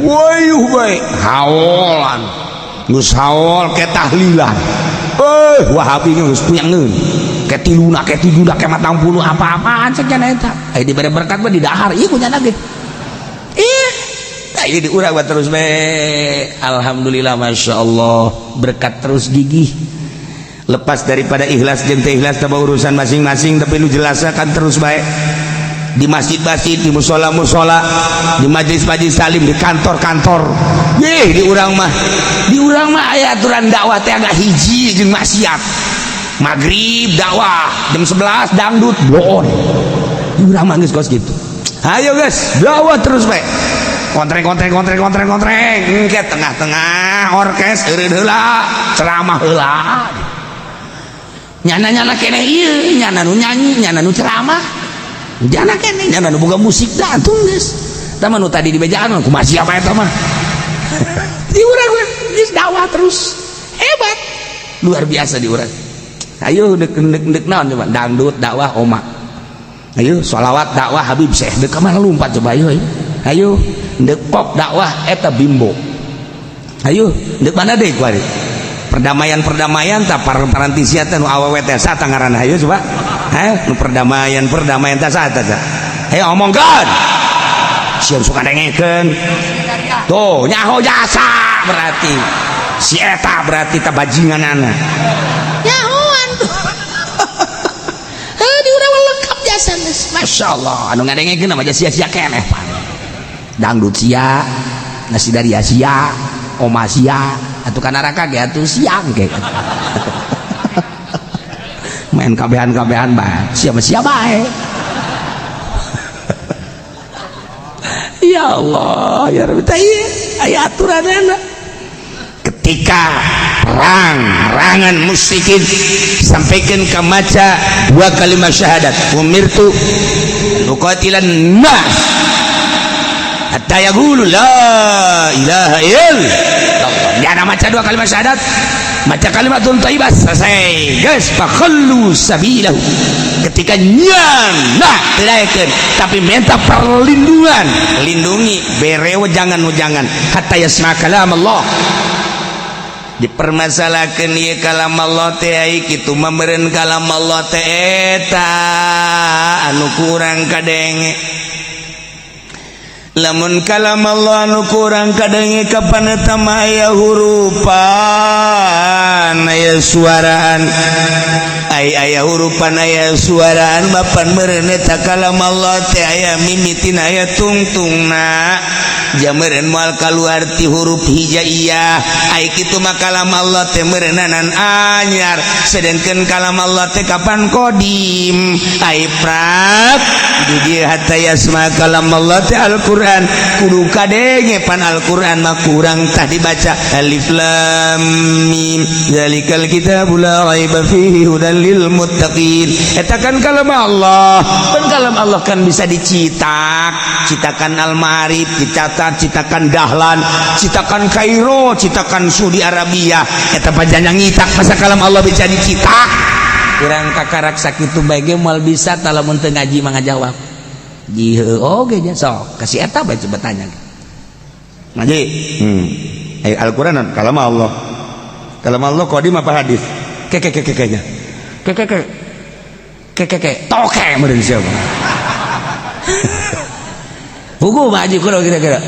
wayuh bae haolan, geus haol ke tahlilan, eh Wahabi geus puyangeun ke tiluna, ke tujuna, ke matang puluh, apa-apaan cek nyana eta. Aya dibere berkat mah di dahar ieu ku nyana ge. Ih, nah, ini diurang buat terus be. Alhamdulillah, masya Allah, berkat terus gigih. Lepas daripada ikhlas jeung teu ikhlas tambah urusan masing-masing, tapi lu jelaskan terus baik di masjid-masjid, di musola-musola, di majlis-majlis salim, di kantor-kantor. Yeh, di urang mah, di urang mah aya aturan dakwah teh agak hiji jeung maksiat. Maghrib dakwah, jam 11 dangdut bloon. Di urang mah geus kos gitu. Ayo guys, dakwah terus baik. Kontreng kontreng kontreng kontreng kontreng, engke tengah-tengah orkes eureun heula, ceramah heula. Nyana-nyana keneh ieu, nyana nu nyanyi, nyana nu ceramah. Nyana keneh, nyana nu boga musik dah atuh geus. Tah mah nu tadi dibejaan kumaha siapa eta mah. Di urang geus dakwah terus. Hebat. Luar biasa di urang. Ayo dek dek dek naon coba dangdut dakwah oma. Ayo sholawat dakwah Habib Syekh dek kemana lompat coba ayo ayo. Ayo dek pop dakwah eta bimbo. Ayo dek mana deh kuari. Perdamaian-perdamaian tak parantisia teh nu awewe teh sata ngaranna ayo coba. Heh nu perdamaian-perdamaian teh sata teh. Ayo omongkeun. Sieun suka dengekeun. Tuh nyaho jasa berarti. Si eta berarti ta bajinganana. Nyahoan tuh. Heuh di urang lengkap jasa geus. Masyaallah anu ngadengekeun mah sia-sia keneh pan. Dangdut sia, nasi dari sia, oma sia, atuh ka neraka ge atuh siang ge. Main kabehan-kabehan bae, sia-sia bae. Ya Allah, ya Rabbi teh aya aturanana. Ketika perang rangan musyrikin sampaikan ke maca dua kalimat syahadat, umirtu nuqatilan nas hatta yaqulu la ilaha illallah. Dia maca dua kalimat syahadat, maca kalimatun thayyibah selesai geus, fakhallu sabilahu. Ketika nyana teu tapi minta perlindungan, lindungi bere wejangan-wejangan hatta yasma kalam Allah. Dipermasalahkan ieu kalam Allah teh ai kitu mah meureun kalam Allah teh eta anu kurang kadenge. Lamun kalam Allah anu kurang kadenge kapan eta mah aya hurupan, aya suaraan. Ai aya hurupan aya suaraan bapan meureun eta kalam Allah teh aya mimitina aya tungtungna. Jameureun moal kaluar ti huruf hijaiyah. Ai kitu mah kalam Allah teh meureunanan anyar, sedengkeun kalam Allah teh kapan qadim. Ai prak di dieu hatta yasma kalam Allah teh Al-Qur'an kudu kadenge pan Al-Qur'an mah kurang tah dibaca alif lam mim zalikal kitabul la raiba fihi hudal lil muttaqin. Eta kan kalam Allah, pan kalam Allah kan bisa dicitak, citakan Al-Ma'arif, dicatat, citakan Dahlan, citakan Kairo, citakan Saudi Arabia. Eta panjang ngitak masa kalam Allah bisa dicitak. Urang kakarak sakitu bae ge moal bisa tah lamun teu ngaji mah ngajawab. Ji heuh oge nya sok kasih eta bae coba tanya. Ngaji. Ayo Al-Qur'an kalam Allah. Kalam Allah qadim apa hadis? Ke ke ke ke nya. Ke ke ke. Ke ke ke toke meureun siapa. Buku Pak Haji kudu kira-kira.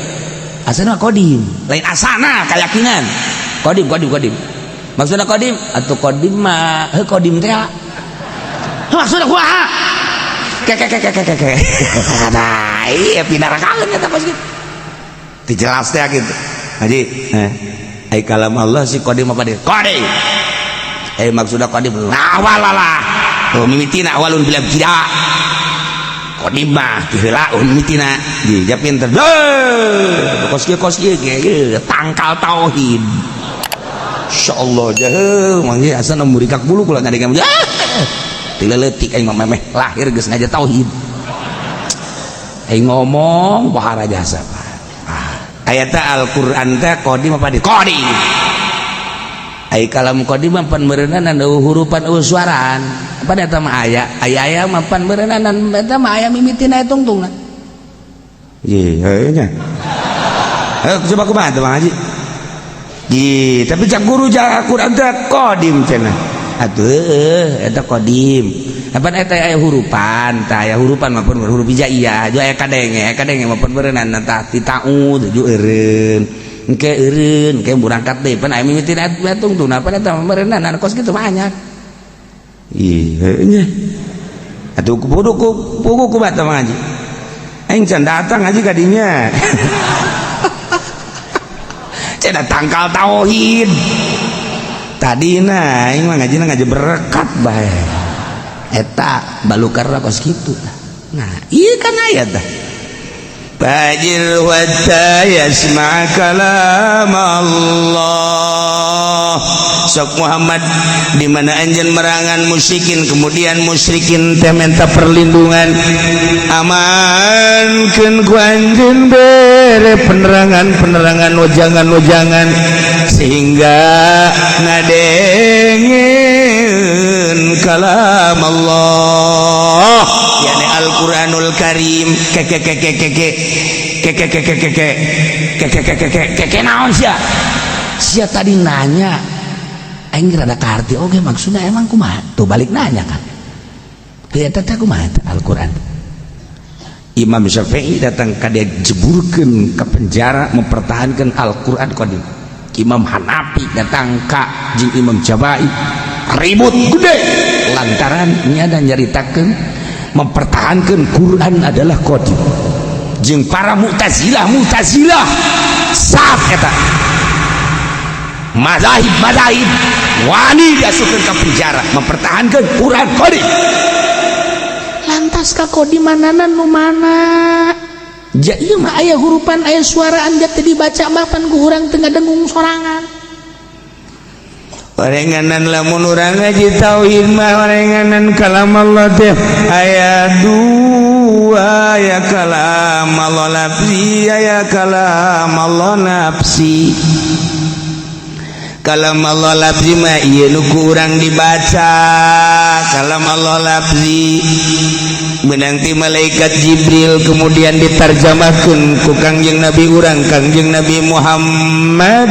Asana qadim, lain asana keyakinan. Qadim qadim qadim. Maksudna qadim atuh qadim mah heuh qadim teh. Maksudna kumaha? Ke ke ke ke ke ke. Nah, iya pinarakakeun eta pas kitu. Teu jelas teh kitu. Haji, ai kalam Allah si qadim apa dia? Qadim. Eh maksudna qadim awalalah. Oh mimitina awalun bila ibtida. Qadim mah ti heula mimitina. Di ja pinter. Kos kieu kos kieu tangkal tauhid. Insyaallah jauh mangge asana murikak bulu kula ngadeg. Ti leutik aing mah memeh lahir geus ngajar tauhid. Aing ngomong pohara jasa. Ayat Al-Qur'an teh qadim apa di? Qadim. Ai kalam qadim mah pan meureunanan eueuh hurupan eueuh suaraan. Apa eta mah aya? Aya-aya mah pan meureunanan eta mah aya mimitina tungtungna. Ye, heuh nya. Heuh coba kumaha teh Bang Haji? Ji, tapi cak guru cak Al-Qur'an teh qadim cenah. Atuh heueuh eta qadim. Apa eta aya hurupan, tah aya hurupan mah pun huruf hijaiyah, ju aya kadenge mah pun meureunan tah ti ta'ud ju eureun. Engke eureun, engke berangkat deui pan aya mimitina tungtungna pan eta meureunan kos kitu mah anyar. Ih, heuh nya. Atuh kudu pugu kumaha teh Bang Haji? Aing can datang haji kadinya. Cenah tangkal tauhid. Tadina aing mah ngajina ngaji berkat bae. Eta balukarna kos kitu. Nah, ieu kan aya tah. Fajir hatta yasma' kalam Allah. Sok Muhammad di mana anjeun merangan musyrikin, kemudian musyrikin teh minta perlindungan, amankeun ku anjeun bere penerangan-penerangan, wejangan-wejangan Sehingga ngadengeun kalam Allah, yakni Al-Qur'anul Karim. Ke ke ke ke ke ke ke ke ke ke ke ke ke ke ke ke ke ke ke naon sia? Sia tadi nanya, aing rada kaharti oge, maksudnya emang kumaha tuh? Balik nanya kan. Heuh, eta teh kumaha teh Al-Qur'an? Imam Syafi'i datang ka dia, jeburkeun ke penjara, mempertahankan Al-Qur'an qadim. Imam Hanafi datang ka jeung Imam Jabai ribut gede lantaran nya dan nyaritakeun mempertahankan Quran adalah qadim jeung para Mu'tazilah. Mu'tazilah saat eta mazahib mazahib wani diasupkeun ke penjara mempertahankan Quran qadim. Lantas ka kodimanana nu mana? Ja ieu mah aya hurupan, aya suaraan, ja teu dibaca mah pan ku urang teu ngadengung sorangan. Orenganan lamun urang ngaji tauhid mah, orenganan kalam Allah teh aya dua, aya kalam Allah lafzi, aya kalam Allah nafsi. Kalam Allah lafzi mah ieu nu ku urang dibaca. Kalam Allah lafzi meunang ti malaikat Jibril, kemudian ditarjamahkeun ku Kangjeng Nabi urang, Kangjeng Nabi Muhammad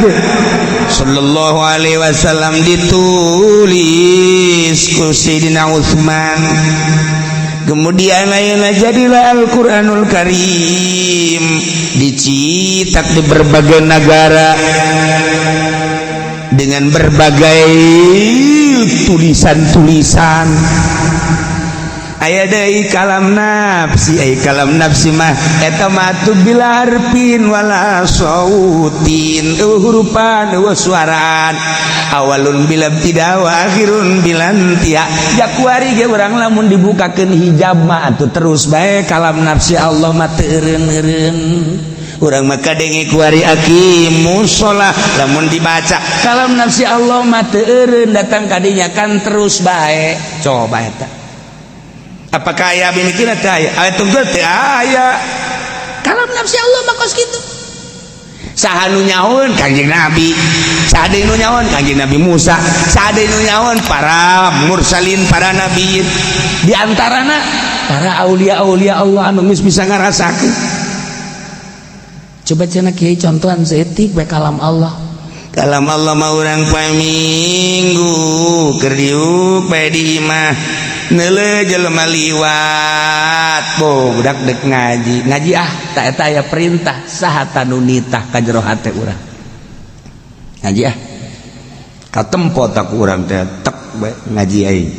sallallahu alaihi wasallam, ditulis ku Sayyidina Utsman, kemudian ayeuna jadilah Al-Qur'anul Karim, dicetak di berbagai negara dengan berbagai tulisan-tulisan. Aya deui kalam nafsi. Aya kalam nafsi mah eta mah atuh bila harfin wala sautin, euweuh hurupan, euweuh suaraan, awalun bila ibtida wa akhirun bila intiha. Jakuari ge urang lamun dibukakeun hijab mah atuh terus bae kalam nafsi Allah mah, teu eureun-eureun. Urang mah kadenge kuari aqimus shalah, lamun dibaca kalam nafsi Allah mah teu eureun datang kadinya kan, terus bae. Coba eta, apakah aya mimitina? Teu aya. Aya tunggal? Teu aya. Kalam nafsi Allah mah kos kitu. Saha nu nyahoeun? Kangjeng Nabi. Saha deui nu nyahoeun? Kangjeng Nabi Musa. Saha deui nu nyahoeun? Para mursalin, para nabi, di antarana para aulia-aulia Allah anu geus bisa ngarasakeun. Coba cenah kiai contohan seetik bae kalam Allah. Kalam Allah mah urang poe Minggu keur diuk bae di imah, neuleuh jelema liwat, bo budak dek ngaji, ngaji ah. Tak, eta aya perintah saha tanu nitah ka jero hate urang? Ngaji ah. Katempo tak urang teh, tek bae ngaji aing.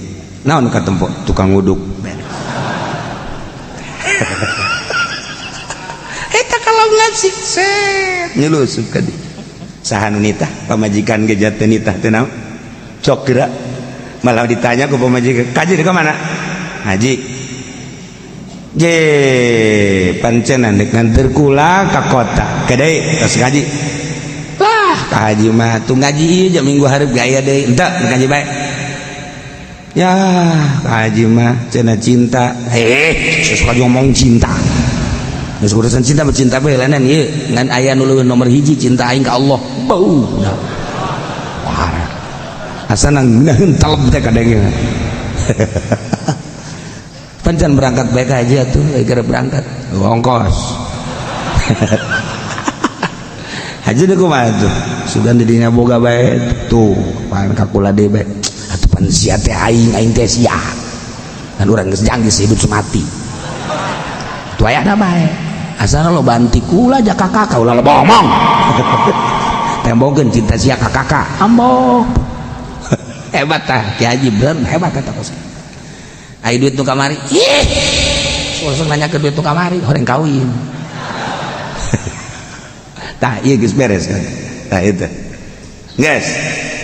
Naon katempo? Tukang wuduk. Eta kalam nafsi set. Nyelusup ka dieu. Saha nu nitah? Pamajikan ge teu nitah, teu naon. Cok geura malah ditanya ku pamajikan, "Kaji di mana?" "Ngaji." Je pancenan dek nganter kula ka kota kade tos ngaji lah. Ka haji mah tuh ngaji ieu jam minggu hareup gaya deui, henteu ngaji bae ya. Ka haji mah cenah cinta. Eh, suka ngomong cinta. Geus urusan cinta mah cinta bae lanan ieu, ngan aya nu leuwih nomor hiji, cinta aing ka Allah. Bau. Parah. Asana ngeunaheun taleb teh kadenge. Pancan berangkat baik aja tuh, keur berangkat. Ongkos. Haji deui kumaha tuh? Sugan di dinya boga bae tuh, pan kakula deui bae. Atuh pan sia teh aing, aing teh sia. Kan urang geus janggis hidup semati. Tuh ayahna bae. Asana lo banti kula ja kakak, ulah lo ngomong. Tembokeun cinta sia ka kakak. Ambo. Hebat tah Ki Haji, bener hebat eta kos. Ai duit nu kamari. Ih. Langsung nanya ke duit nu kamari, horeng kawin. Tah ieu geus beres kan. Tah itu. Geus.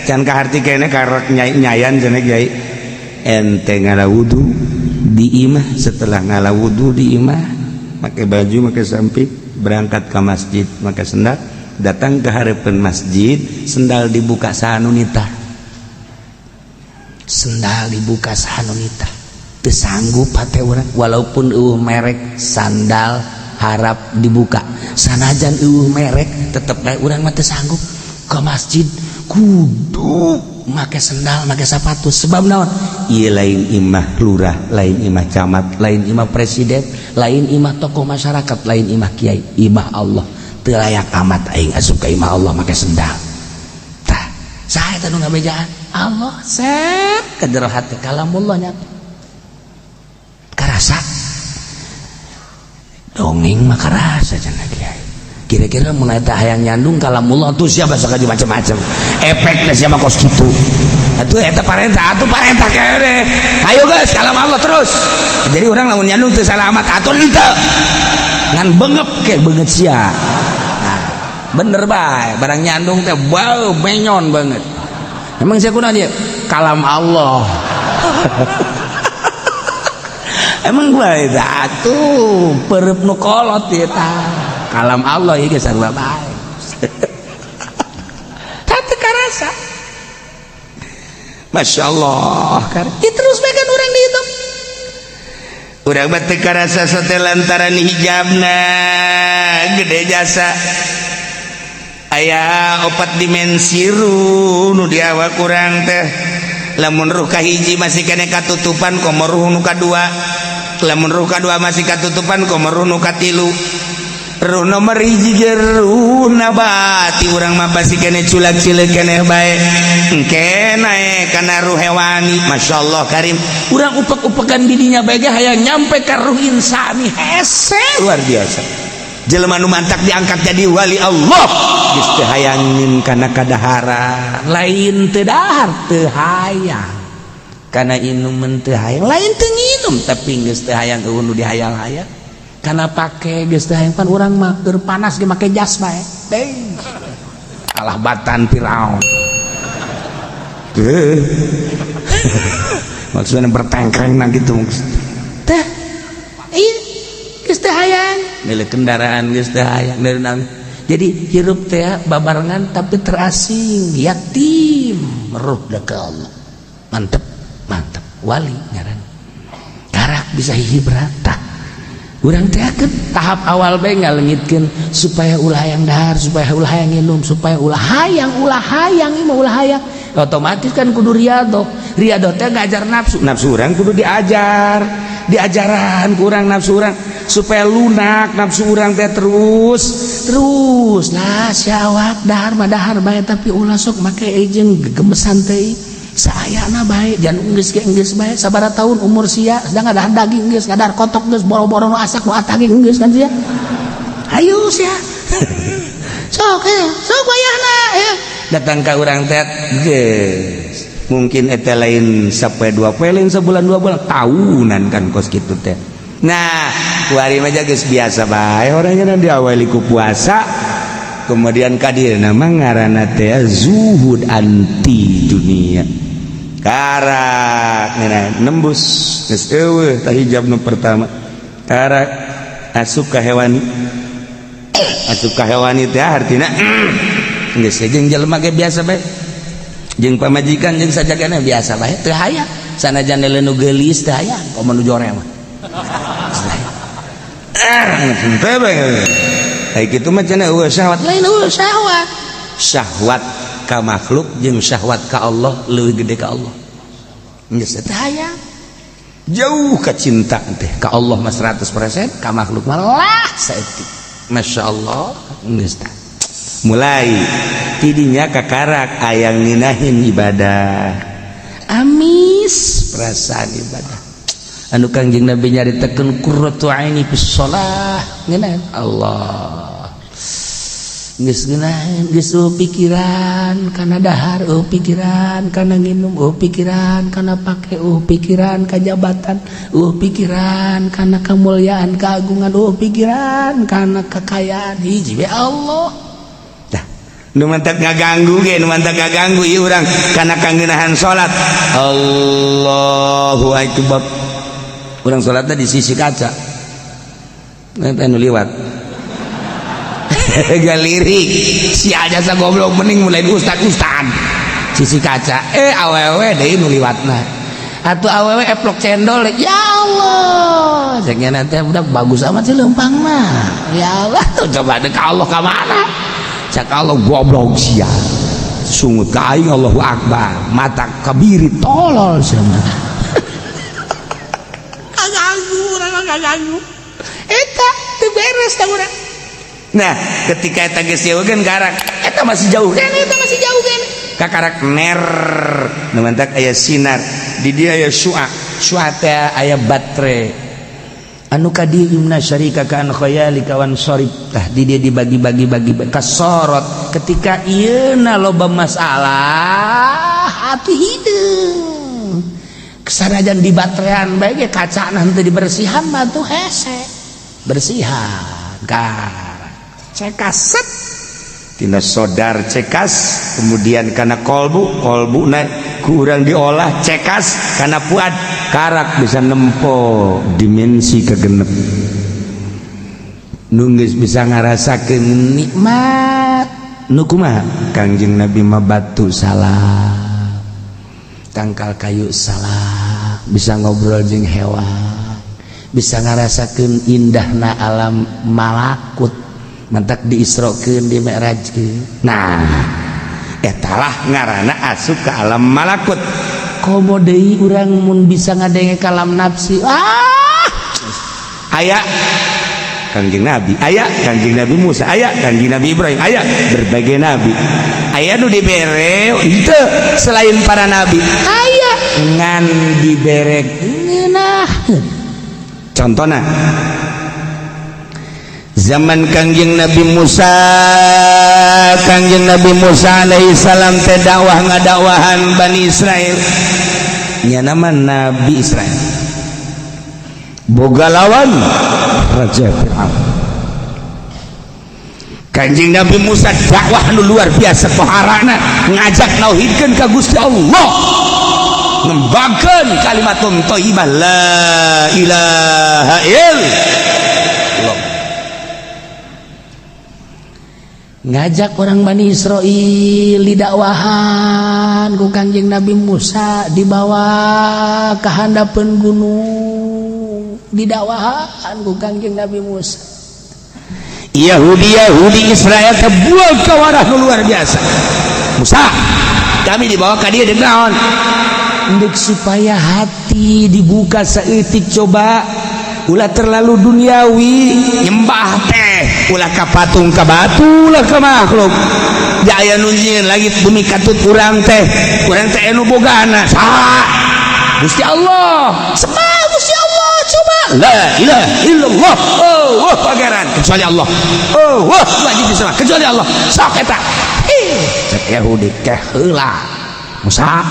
Can kaharti keneh karek nyai nyayan cenah kiai. Ente ngala wudu di imah, setelah ngala wudu di imah, make baju, make samping, berangkat ke masjid, make sendal, datang ke harapan masjid, sendal dibuka, saha nu nitah? Sendal dibuka, saha nu nitah? Teu sanggup hate urang, walaupun euweuh merek sandal harap dibuka, sanajan euweuh merek tetep bae urang mah teu sanggup. Asup ka masjid kudu make sendal, make sepatu. Sebab naon? Ieu lain imah lurah, lain imah camat, lain imah presiden, lain imah tokoh masyarakat, lain imah kiai, imah Allah. Teu layak amat aing asup ka imah Allah make sendal. Tah, saha eta nu ngabejaan? Allah. Set ke jero hati kalamullah nya. Karasa dongeng mah karasa cenah kiai. Kira-kira mun eta hayang nyandung kalamullah tuh siapa sok macam-macam. Efeknya siapa kos kitu. Atuh eta parentah, atuh parentah kene. Ayo guys, kalam Allah terus. Jadi orang lamun nyandung teu salah amat atuh henteu. Ngan bengep ke beungeut sia. Nah, bener bae, barang nyandung teh bau menyon banget. Emang sia kunaon ieu? Kalam Allah. Emang gua itu atuh perep nu kolot ieu tah. Kalam Allah ieu geus sarua bae. Teu karasa. Masya Allah. Ya, terus bae kan urang dihitung. Urang mah teu karasa sote lantaran hijabna gede jasa. Aya opat dimensi ruh nu di awak urang teh. Lamun ruh kahiji masih kene katutupan, komo ruh nu kadua. Lamun ruh kadua masih katutupan, komo ruh nu katilu. Ruh nomor hiji ge ruh nabati, urang mah masih kene culak cileuk keneh bae. Engke naek kana ruh hewani. Masya Allah karim. Urang upek-upekan didinya bae ge hayang nyampe ka ruh insani, hese. Luar biasa. Jelema nu mantak diangkat jadi wali Allah geus teu hayangin kana kadaharan. Lain teu dahar, teu hayang kana inuman, teu hayang, lain teu nginum, tapi geus teu hayang euweuh nu dihayang-hayang. Kana pake geus teu hayang. Pan urang mah keur panas ge make jas bae. Deui alah batan Firaun. Teu. Maksudnya bertengkreng nah gitu. Teh iya geus teu hayang. Milik kendaraan geus teu hayang dari naon. Jadi hirup teh babarengan tapi terasing, yatim ruh ke Allah. Mantep, mantep, wali ngaran. Karak bisa hibra tah. Urang teh tahap awal bae ngalengitkeun supaya ulah hayang dahar, supaya ulah hayang nginum, supaya ulah hayang, ulah hayang, ieu mah ulah hayang. Otomatis kan kudu riadoh. Riadoh teh ngajar nafsu. Nafsu urang kudu diajar. Diajaran kurang nafsu urang supaya lunak nafsu urang teh terus terus lah syahwat. Dahar mah dahar bae, tapi ulah sok make jeung gegemesan teh. Saayana bae, jangan geus ge geus bae. Sabaraha tahun umur sia sedang ngadahar daging geus, ngadahar kotok geus, boro-boro nu asak nu ataging geus kan sia. Hayu sia, sok sok wayahna ya. Datang ka urang teh geus mungkin eta lain sampai 2 poe, lain sebulan 2 bulan, tahunan kan kos kitu teh. Nah, kuari mah geus biasa bae orangnya. Diawali ku puasa, kemudian kadirna mah ngaranna teh zuhud anti dunia. Karak nembus geus eueuh tah hijab nu pertama. Karak asup ka hewani. Asup ka hewani teh artina geus jeung jelema ge biasa bae, jeung pamajikan jeung sajagana biasa bae, teu hayang sanajan nu geulis, teu hayang komo nu jore mah. Henteu bae. Kayak kitu mah cenah eueuh syahwat. Lain eueuh syahwat. Syahwat ka makhluk jeung syahwat ka Allah leuwih gede ka Allah. Geus teu hayang. Jauh ka cinta teh ka Allah mah 100%, ka makhluk mah lah saeutik. Masya Allah, geus tah. Mulai tidinya kakarak ayang ninahin ibadah. Amis perasaan ibadah. Anu Kangjeng Nabi nyaritakeun qurratu aini fis shalah, ngeunaheun Allah. Geus ngeunaheun, geus eueuh pikiran kana dahar, eueuh pikiran kana nginum, eueuh pikiran kana pake, eueuh pikiran ka jabatan, eueuh pikiran kana kemuliaan, keagungan, eueuh pikiran kana kekayaan, hiji we Allah. Nu mantak ngaganggu ge, nu mantak ngaganggu ieu urang kana kangeunahan salat. Allahu akbar. Urang salatna di sisi kaca. Eta nu liwat. Galirik si aja sa goblok, mending mulai ustad ustad sisi kaca, awewe deui nu liwatna atuh, awewe eplok cendol. Ya Allah, ceknya nanti udah bagus amat sih lempang mah. Ya Allah, tuh coba dek Allah ka mana? Cek Allah, goblok sia. Sungut ka aing, Allahu Akbar, mata kabiri, tolol sia mah. Kaganggu urang, kaganggu. Eta teu beres tah urang. Nah, ketika eta geus jauhkeun karak, eta masih jauh kan, eta masih jauh kan. Kakarak ner, nu mantak aya sinar, di dia aya syua, syua teh aya baterai. Anu ka dieu imna syarika ka an khayalika wan sarif, tah di dia dibagi-bagi bagi kasorot. Ketika ieu na loba masalah, hati hideung. Kesanajan di baterean bae ge kaca nanti dibersihan mah tuh hese. Bersihan karak cekaset tina sodar cekas, kemudian karena kolbu, kolbu na kurang diolah, cekas karena puad, karak bisa nempo dimensi kegenep nunggus, bisa ngarasakeun nikmat nu kumaha. Kangjeng Nabi mah batu salah, tangkal kayu salah, bisa ngobrol jeung hewan, bisa ngarasakeun indahna alam malakut, mantak diisrokeun, di mi'rajkeun. Nah, etalah ngaranna asup ke alam malakut. Komo deui urang mun bisa ngadenge kalam nafsi. Ah, aya Kangjeng Nabi, aya Kangjeng Nabi Musa, aya Kangjeng Nabi Ibrahim, aya berbagai nabi, aya nu dibere itu selain para nabi, aya ngan dibere ngeunah. Contohna zaman Kangjeng Nabi Musa. Kangjeng Nabi Musa alaihi salam teh dakwah, ngadakwahan Bani Israel nya, nama Nabi Israel boga lawan Raja Fir'aun. Kanjeng Nabi Musa dakwah nu luar biasa poharana, ngajak nauhidkeun ka Gusti Allah, ngembangkeun kalimatun thayyibah, la ilaha illallah, ngajak orang Bani Israel didakwahan ku Kanjeng Nabi Musa, dibawa ke handapeun gunung, didakwahan ku Kanjeng Nabi Musa. Yahudi Yahudi Israel terbuang ke warah luar biasa. Musa, kami dibawa ke dia naon? Ndek supaya hati dibuka saeutik, coba ulah terlalu duniawi, nyembah teh ulah ka patung, ka batu, ulah ka makhluk. Jaya nunjin lagi bumi katut kurang teh, kurang teh anu bogana saha? Gusti Allah. Sembah Gusti Allah, coba la ilaha illallah. Oh wah, pangeran kecuali Allah. Oh wah, wajib disembah kecuali Allah. Sok eta. Ih, cek Yahudi teh, heula Musa,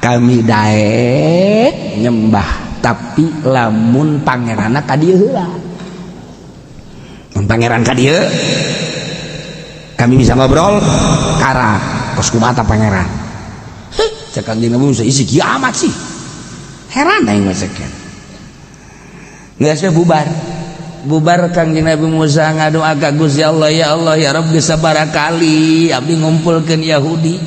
kami daek nyembah, tapi lamun pangeranna ka dieu heula. Mun pangeran ka dieu, kami bisa ngobrol kara kos kumaha pangeran. Heh, cek Kanjeng Nabi Musa, isi kiamat sih, heran aing mah sekian. Geus bubar bubar, Kangjeng Nabi Musa ngadoa ka Gusti Allah, "Ya Allah, ya Rabbi, sabaraha kali abdi ngumpulkeun Yahudi,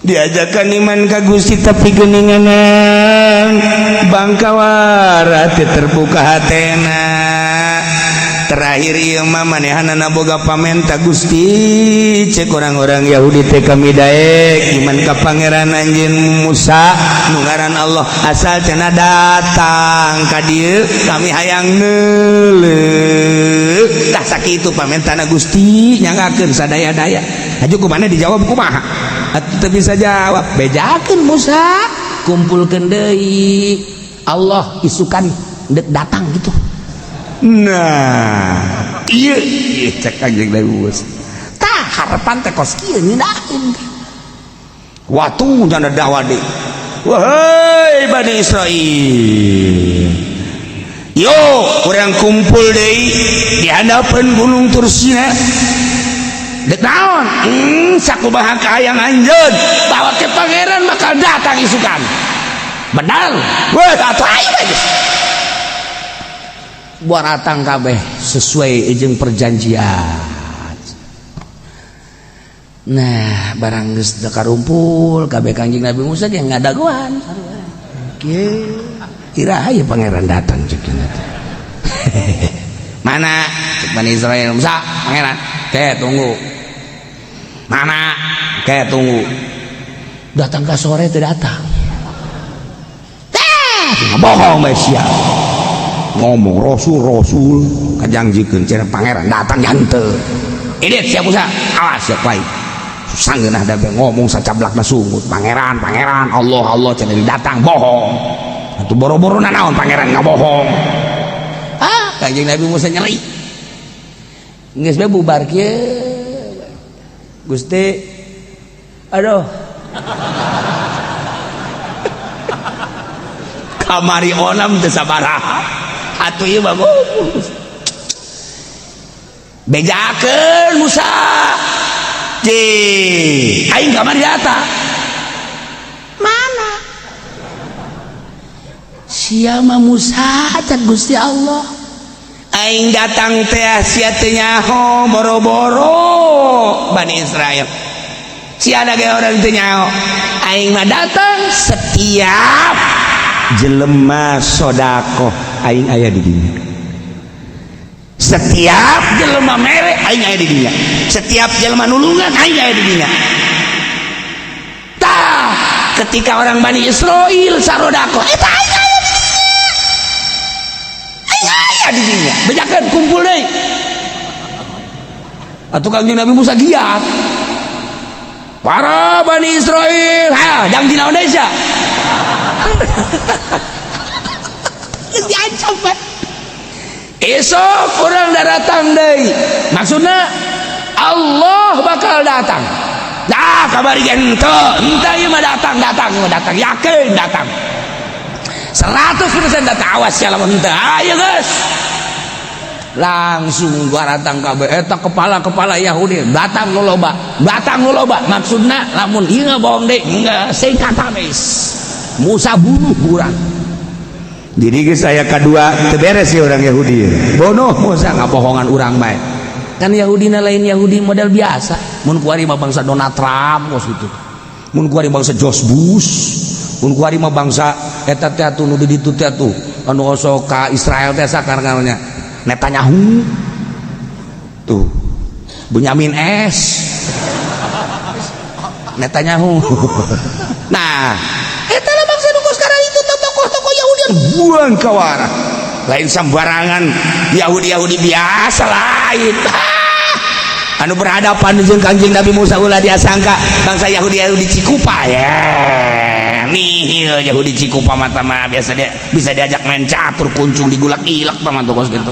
diajakan iman ka Gusti, tapi geuninganan bangkawara teu terbuka hatena. Terakhir ieu mah manehanana boga pamenta, Gusti." Cek orang-orang Yahudi teh, "Kami daek iman ka pangeran anjeun Musa nu ngaran Allah, asal cenah datang ka dieu, kami hayang neuleuh." Tah, sakitu pamentana. Gusti nyanggakeun sadaya-daya. Aju kumaha dijawab, kumaha atuh, teu bisa jawab. Bejakeun Musa, kumpulkeun deui, Allah isukan dek datang gitu. Nah, iya iya, cek Kanjeng Nabi Musa, tah harapan teh kos kieu ngeunaheun waktu dana dakwah deui. "Wahai Bani Israel, yo urang kumpul deui di hadapan Gunung Tursina. Dek naon? Sakumaha kahayang anjeun bahwa ke pangeran bakal datang isukan, benar? Wah, atuh ayo bae geus." Buat kabeh sesuai jeung perjanjian. Nah, barang geus karumpul kabeh, Kanjeng Nabi Musa ge ngadagoan. Kieu iraha ya pangeran datang? Cek mana? Cek Bani Israel, "Musa, pangeran teh tunggu." Mana? Kayak tunggu. Datang ke sore tidak datang. Eh, bohong bae sia. Ngomong rasul rasul kajangjikeun cenah pangeran datang henteu. Ini siap Musa, awas siap baik. Sanggeunah da ngomong sacablakna sungut. Pangeran, pangeran, Allah Allah cenah datang bohong. Atuh boro-boro nanaon pangeran ngabohong. Ah, Kanjeng Nabi Musa nyeri. Geus bae bubar kieu. Gusti, aduh. Kamari onam teu sabaraha. Atuh ieu mah bejakeun Musa. Ji, aing kamari datang. Mana? Siapa Musa cak Gusti Allah. Aing datang teh sia teu nyaho boro-boro Bani Israel. Sia ada ge orang teu nyaho. Aing mah datang setiap jelema sodakoh aing aya di dinya. Setiap jelema mere aing aya di dinya. Setiap jelema nulungan aing aya di dinya. Tah, ketika orang Bani Israel sarodakoh eta aing aya di dinya. Aing aya di dinya. Bejakeun kumpul deui. Atuh Kangjeng Nabi Musa giat. Para Bani Israel, ha, jang dina Indonesia. Geus diancam bae. Esok orang datang deui. Maksudna Allah bakal datang. Dah kabari henteu, henteu ieu mah datang, datang, datang, yakin datang. 100% datang, awas ya lamun henteu. Ayo geus. Langsung gua datang kabeh eta kepala-kepala Yahudi datang nu loba, datang nu loba. Maksudna lamun ieu bohong deui, geus singkat habis. Musa bunuh urang. Jadi geus aya kadua teu beres sih orang Yahudi. Bonoh Musa ngabohongan urang bae. Kan Yahudi na lain Yahudi model biasa. Mun kuari mah bangsa Donald Trump kos gitu. Mun kuari bangsa George Bush, mun kuari mah bangsa eta teh atuh nu di ditu teh atuh anu osok ka Israel teh sakarna Netanyahu. Tuh. Benyamin S. Netanyahu. Nah, eta lah bangsa nu sekarang itu tokoh-tokoh Yahudi buang kawara. Lain sembarangan Yahudi-Yahudi biasa lain. Anu berhadapan jeung Kangjeng Nabi Musa ulah diasangka bangsa Yahudi-Yahudi Cikupa ya. Nih Yahudi Cikupa mata mah biasa dia bisa diajak main catur kuncung digulak-ilak mah tuh kos gitu.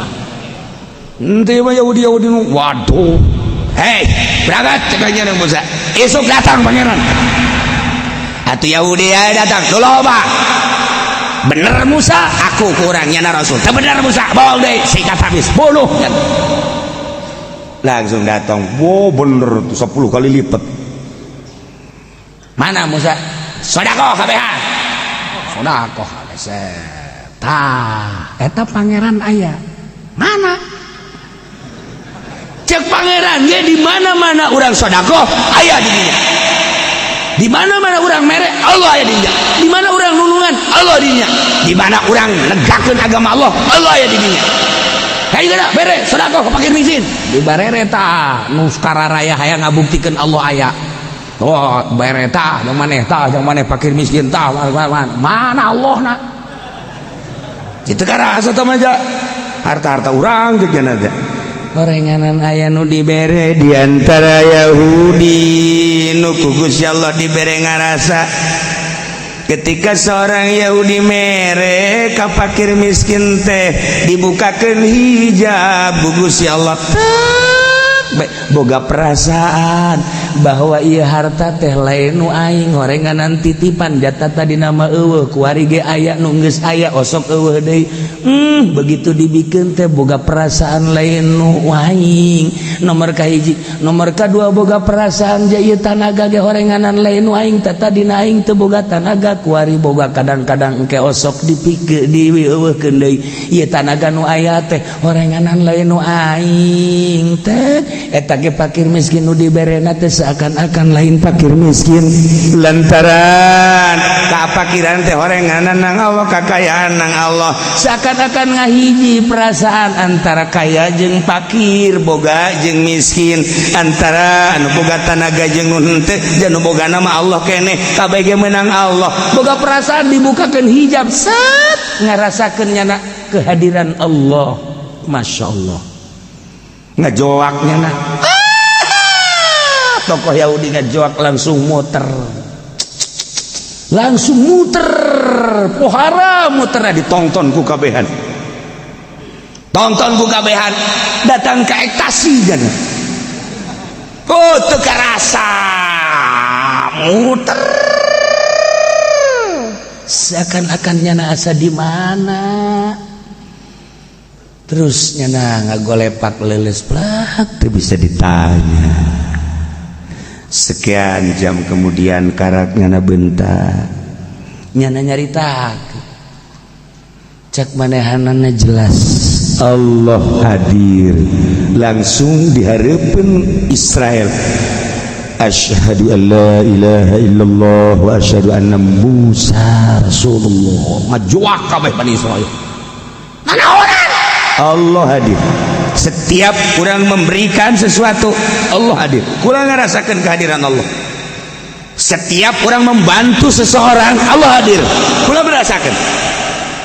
Henteu mah Yahudi-Yahudi nu waduh. Hei, berangkat cek Kangjeng Nabi Musa. Esok datang pangeran. Atuh Yahudi ya datang, loba. Bener Musa, aku kurangnya na Rasul. Teu bener Musa, bohong deui, sikat habis, bunuh. Langsung datang, wow bener tuh 10 kali lipat. Mana Musa? Sodakoh kabehan. Sodakoh kabeh. Tah, eta pangeran aya. Mana? Cek pangeran ge di mana-mana urang sodakoh aya di dinya. Di mana-mana urang mere Allah aya di dinya. Di mana urang nulungan Allah di dinya. Di mana urang negakeun agama Allah, Allah aya di dinya. Hayu geura bere sedekah ka fakir miskin. Di barere tah nu raya hayang ngabuktikeun Allah aya. Oh, bere tah jeung maneh tah jeung maneh fakir miskin tah mana Allah na. Kitu karasa tah mah harta-harta urang jeung cenah. Orenganan aya nu dibere di antara Yahudi nu ku Gusti Allah dibere ngarasa. Ketika seorang Yahudi mere ka fakir miskin teh dibukakeun hijab ku Gusti Allah boga perasaan bahwa ieu harta teh lain nu aing horenganan titipan jata tadi nama eueuh kuari ge aya nu geus aya osok eueuh deui. Begitu dibikeun teh boga perasaan lain nu aing. Nomor kahiji, nomor kadua boga perasaan ja ieu tanaga ge horenganan lain nu aing tata dina aing teu boga tanaga kuari boga kadang-kadang engke osok dipikeun dieuweuhkeun deui ieu tanaga nu aya teh horenganan lain nu aing teh. Eta ge fakir miskin nu diberena teh Seakan-akan lain fakir miskin, lantaran kapakiran teh horenganan nang Allah, kakayaan nang Allah. Seakan-akan ngahiji perasaan antara kaya jeung fakir, boga jeung miskin, antara anu boga tanaga jeung nu henteu, jeung nu boga nama Allah keneh, kabeh ge menang Allah. Boga perasaan dibukakan hijab, set, ngarasakeun nyana kehadiran Allah. Masya Allah. Ngajoaknya nah tokoh Yahudi ngajoak, langsung muter, langsung muter pohara, muter. Ditonton ku kabehan, tonton ku kabehan, datang ke ekstasi kan. Oh, teu karasa muter. Seakan-akan nyana asa di mana, terus nyana ngagolepak leuleus plak. Itu bisa ditanya. Sekian jam kemudian karak nyana bentar. Nyana nyarita cek manehanana jelas. Allah hadir langsung di hadapan Israel. Asyhadu an la ilaha illallah wa asyhadu anna Musa Rasulullah. Ngajuak kabeh Bani Israel. Allah hadir. Setiap kurang memberikan sesuatu, Allah hadir. Kurang ngerasakan kehadiran Allah. Setiap orang membantu seseorang, Allah hadir. Kurang merasakan.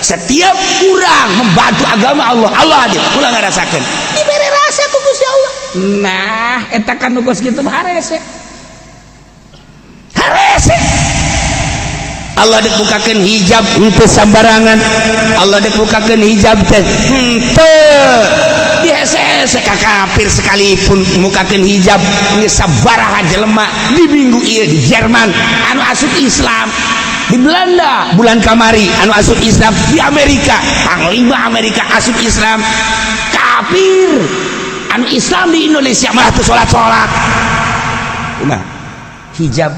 Setiap kurang membantu agama Allah, Allah hadir. Kurang ngerasakan. Diberi rasa ku Gusti Allah. Nah, eta kan nu kos kitu harese, harese. Allah dibukakan hijab henteu sambarangan. Allah dibukakan hijab teh henteu dihese ka kafir sekalipun. Mukakeun hijab geus sabaraha jelema di minggu ieu di Jerman anu asup Islam, di Belanda bulan kamari anu asup Islam, di Amerika panglima Amerika asup Islam. Kafir anu Islam di Indonesia malah tuh salat-salat. Nah, hijab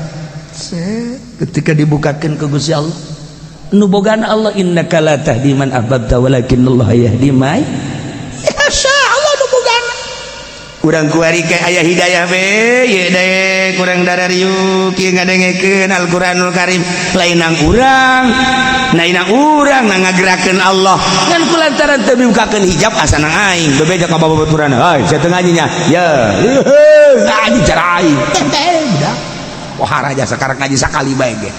ketika dibukakan ke Gusti Allah nu bogana Allah, innaka la tahdi man ahbabta walakinnallaha yahdi may yasha. Allah nu bogana. Kurang kuari ke aya hidayah be ye deh, kurang darariuk ieu ngadengekeun Al-Qur'anul Karim. Lain nang urang, lain nang urang, nang ngagerakeun Allah. Ngan kulantaran teu dibukakeun hijab, asa nang aing bebeja ka babaturan, "Hei, saya teu ngajinya ya, ngaji cara aing teh budak." Wah, raja sekarang ngaji sakali bae ge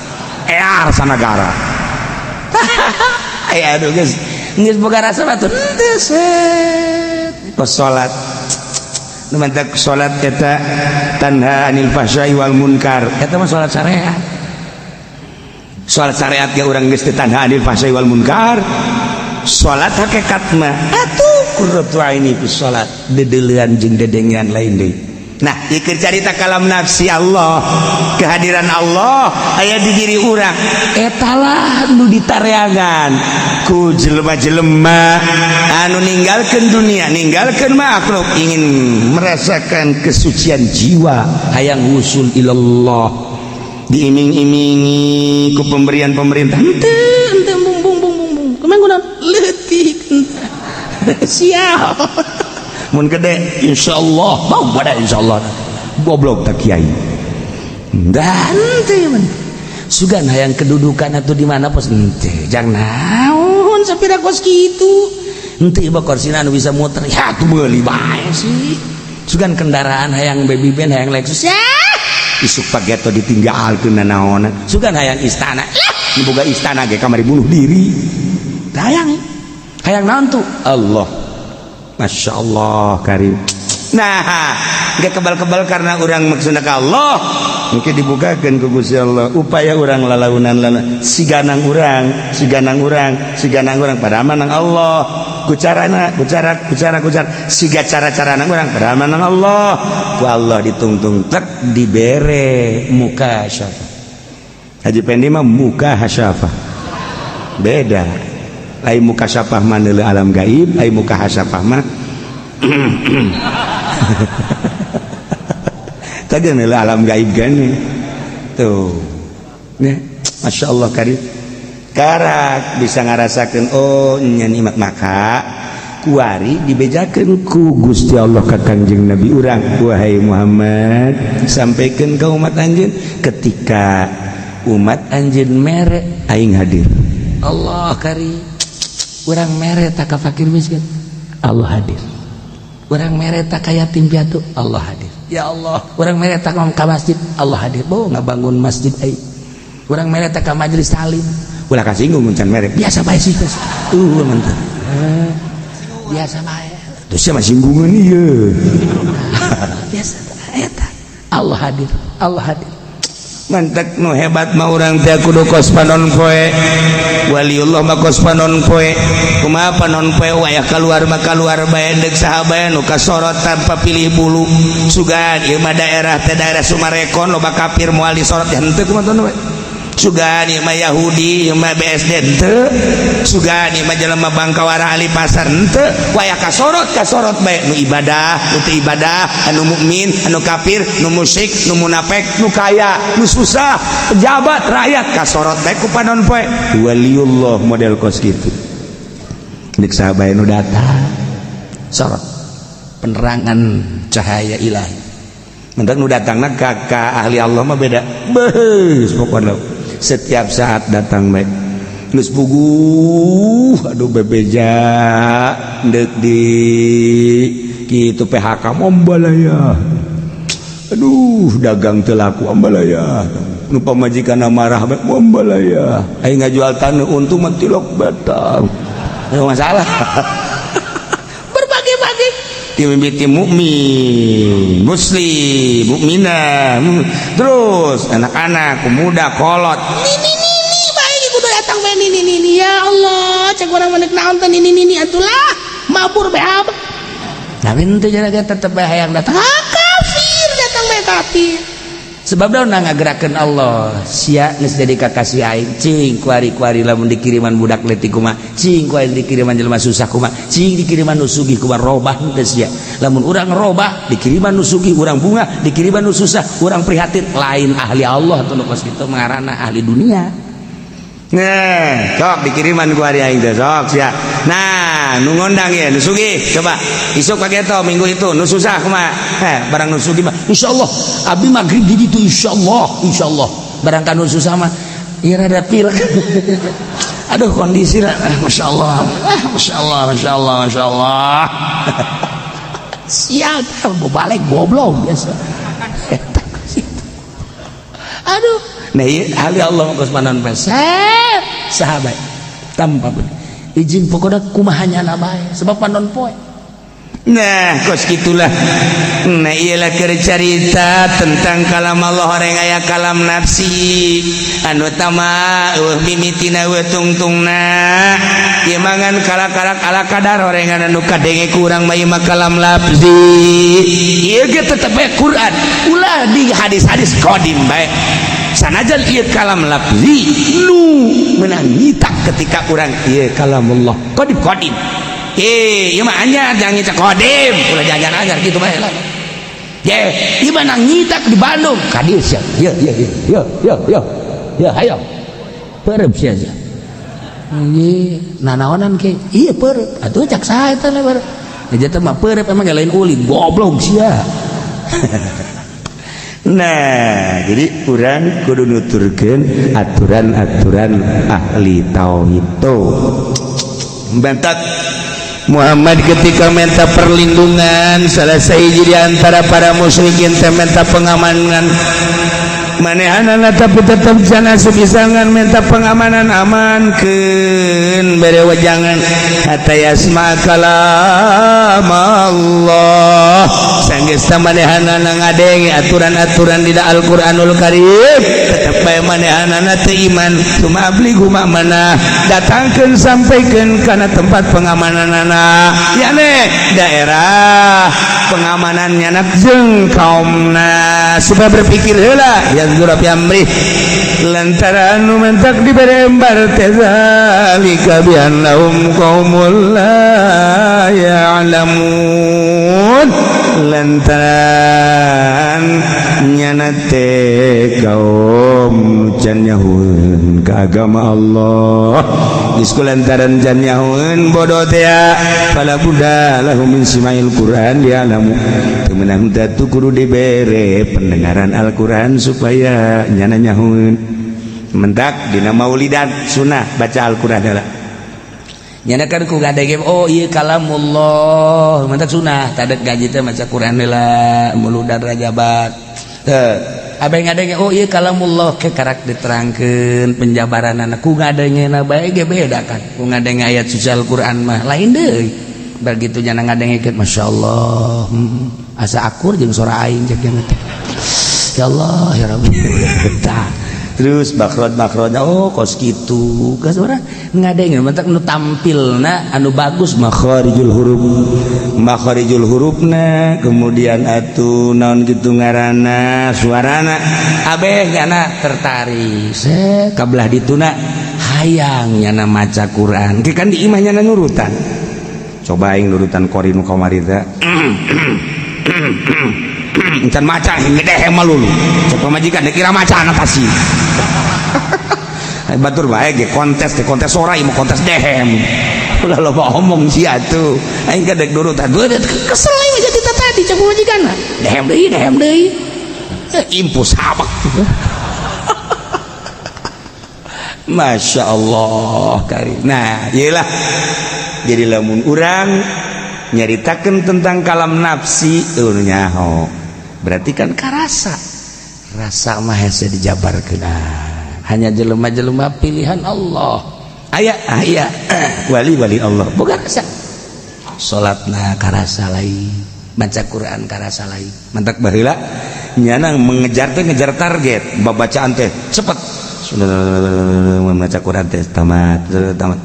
ear sanagara. Aya aduh, geus geus boga rasa mah tuh henteu, set. Kos salat nu mantak salat eta tanha anil fahsya'i wal munkar. Eta mah salat syariat. Salat syariat ge urang geus teu tanha anil fahsya'i wal munkar. Salat hakikat mah atuh qurratu aini fi salat, dedeulean jeung dedengean lain deui. Nah, ieu carita kalam nafsi Allah, kehadiran Allah aya di diri urang. Etalah nu ditareangan ku jelema-jelema anu ninggalkeun dunia, ninggalkeun makhluk, ingin merasakan kesucian jiwa, hayang wusul ilallah. Diiming-imingi ku pemberian pemerintah. Henteu, henteu, bung bung bung bung bung kemana guna leutik, siap. Mun gede. Insyaallah mau pada insyaallah. Goblok tak kiai. Dan henteu man sugan hayang kedudukan atau di mana pos, henteu jang naon sapira kos kitu, henteu ieu korsina anu bisa muter ya tuh meuli bae sih. Sugan kendaraan hayang baby band, hayang Lexus ya. Isuk pageto ditinggalkeun nanaonan. Sugan hayang istana. Nu boga istana ge kamari bunuh diri. Hayang, hayang naon tuh? Allah, Masya Allah Karim. Nah, gak kebal-kebal karena orang maksudnya ke Allah mungkin dibukakan ke Gusti Allah. Upaya orang lalaunan lala siganang urang, siganang urang, siganang urang pada manang Allah ku carana, ku cara, ku cara, ku cara, siga cara-cara nang urang pada manang Allah, ku Allah ditungtung tek dibere Muka syafa. Haji Pendi mah muka hasyafa beda. Lain muka syafah mah neuleuh alam gaib, lain muka hasyafah mah tadi neuleuh alam gaib gane tuh ya. Masya Allah karim. Karak bisa ngarasakeun, oh nya nikmat. Maka Kuari dibejakeun ku Gusti Allah ka Kangjeng Nabi urang, "Wahai Muhammad, sampaikan ke umat anjeun, ketika umat anjeun mere, aing hadir." Allah kari urang mere tak ka fakir miskin, Allah hadir. Urang mere tak ka yatim piatu, Allah hadir. Ya Allah, urang mere tak ka masjid, Allah hadir. Bo ngabangun masjid aing. Urang mere tak ka majelis talim. Ulah kasinggung mun can mere. Biasa bae sih tuh, mantap. Eh, biasa bae. Terus sia mah singgungan ieu. Biasa eta Allah hadir, Allah hadir. Mantak nu hebat mah urang teh kudu kos panon poe. Waliullah mah kos panon poe. Kumaha panon poe? Wayah keluar mah keluar bae, deuk saha bae nu kasorot, tanpa pilih bulu. Sugan ieu mah daerah teh daerah Sumarekon, loba kafir, moal disorot ya henteu. Kumaha we? Sugan ieu mah Yahudi, ieu mah BSD, henteu. Sugan ieu mah jelema Bangkawara ahli pasar, henteu. Wayah kasorot, kasorot bae, nu ibadah, nu teu ibadah, anu mukmin, anu kafir, nu musyrik, nu munafik, nu kaya, nu susah, pejabat, rakyat, kasorot bae ku panon poe. Waliullah model kos kitu, deuk saha bae nu datang. Sorot penerangan cahaya ilahi. Mentak nu datangna ka ahli Allah mah beda. Beus, pokokna setiap saat datang bae. Geus puguh, aduh, bebeja deuk di kitu PHK, ambalaya, aduh, dagang teu laku, ambalaya, nu pamajikan marah bae, ambalaya, aing ngajual taneuh untung mah tilok batang. Aya masalah. Berbagai-bagai. Dimimiti mukmin, muslim, mukminah, terus anak-anak, pemuda, kolot. Nini nini bae kudu datang bae, nini nini. Ya Allah, cek urang menek naon teh nini nini atulah mabur bae apa. Tapi henteu jaga tetep bae hayang datang. Ah, kafir datang bae kafir. Sebab daun ngagerakeun Allah, sia geus jadi kakasih aing, cing kuari-kuari lamun dikiriman budak leutik kumaha, cing kuari dikiriman jelema susah kumaha, cing dikiriman nu sugih kumaha, robah teu sia. Lamun urang robah, dikiriman nu sugih urang bunga, dikiriman nu susah urang prihatin, lain ahli Allah tuh nu kos kitu, mengarana ahli dunia. Nah, sok dikiriman ku hari aing teh sok sia. Nah, nu ngondang ya nu sugih, coba isuk pageto minggu itu nu susah kumaha? Eh, barang nu sugih mah insyaallah abdi maghrib di ditu, insyaallah, insyaallah. Barang nu susah mah ieu rada pilek. Aduh, kondisi lah, masyaallah. Ah, masyaallah, masyaallah, masyaallah. Sial, mau balik goblok biasa. Aduh. Nah, ieu ahli Allah geus panon Set sahabat tanpa izin, pokoknya kumahanya bae sebab panon poe. Nah, kos gitulah. Nah, iyalah carita tentang kalam Allah orang aya kalam nafsi anu tama eueuh mimitina, eueuh tungtungna. Ieu mangan kala-kala ala kadar orengan anu kadenge kurang mah ieu mah kalam lafzi. Ieu ge tetep bae Quran, ulah di hadis-hadis qadim bae. Sanajan ieu kalam lafzi nu meunang nyitak ketika urang ieu kalam Allah qadim qadim. Eh, ieu mah anyar, jangan nyitak qadim, ulah jangan anyar gitu bae lah. Ye, ieu mah nang nyitak di Bandung. Ka dieu sia. Ye ye ye ye ye ye. Ya hayo. Peureub sia sia. Iya, nanaonan ke? Iya peureub. Atuh cak saha eta lebar. Eta mah peureub emang lain ulin, goblok sia. Nah, jadi urang kudu nuturkeun aturan-aturan ahli tauhid. Bentak Muhammad ketika minta perlindungan, salah sahiji di antara para musyrikin teh minta pengamanan manehanana, tapi tetap jana sebisangan minta pengamanan, amankeun, bere wejangan hatta yasma kalam Allah. Sanggeus manehanana ngadenge aturan-aturan di Al-Qur'anul Karim, tetep bae manehanana teu iman. Cuma ablighu mana, datangkeun, sampaikan kana tempat pengamananana, yakni daerah pengamanannya nak jeung kaumna, supaya berpikir heula yang fi amri, lantaran nu mentak dibere embar teh zalika bi annahum qaumul la ya'lamun, lantaran nyana teh kaum can nyahueun. Ke agama Allah geus kulantaran can nyahoeun bodoh teh, fala budda lahu min simail Quran ya'lamu. Teu meunang teu kudu dibere pendengaran Al-Quran supaya nyana nyahoeun. Mentak dina maulidan sunnah baca Al-Quran heula. Nyana kan ku ngadenge, "Oh, iya kalamullah." Mentak sunnah tadat gaji teh maca Quran heula muludan rajabat teu abe ngadenge, "Oh, iya kalamullah." Ke karak diterangkeun penjabaranana ku ngadengena bae ge beda kan. Ku ngadenge ayat suci Al-Quran mah lain deui. Begitu nyana ngadengekeun, masyaallah, asa akur jeung sora aing cek jeung teh. Ya Allah ya Rabbi. Tah, terus makhraj makhrajnya, oh, kos kitu geus urang ngadenge mentak nu tampilna anu bagus. Makharijul huruf, makharijul hurufna, kemudian atuh naon gitu ngaranna, suarana abeh nyana tertarik se kabelah dituna hayang nyana maca Quran. Ke kan di imah nyana nurutan. Coba aing nurutan qori nu kamari teh encan maca gede malulu. Cek pamajikan, dikira maca anak kasih. Batur bae ge kontes ge kontes sora, ieu kontes dehem. Ulah loba omong sia atuh. Aing kadek nurutan kesel aing jadi tadi cek pamajikan dehem deui, dehem deui. Impus habak. Masya Allah karim. Nah, iyalah, jadi lamun urang nyaritakan tentang kalam nafsi nyaho berarti kan karasa rasa mah hese dijabarkeun, hanya jelema-jelema pilihan Allah. Aya aya wali-wali Allah. Bukan rasa salatna karasa lain, baca Quran karasa lain. Mantak baheula nyana mengejar teh ngejar target babacaan teh cepet, membaca Quran teh tamat tamat.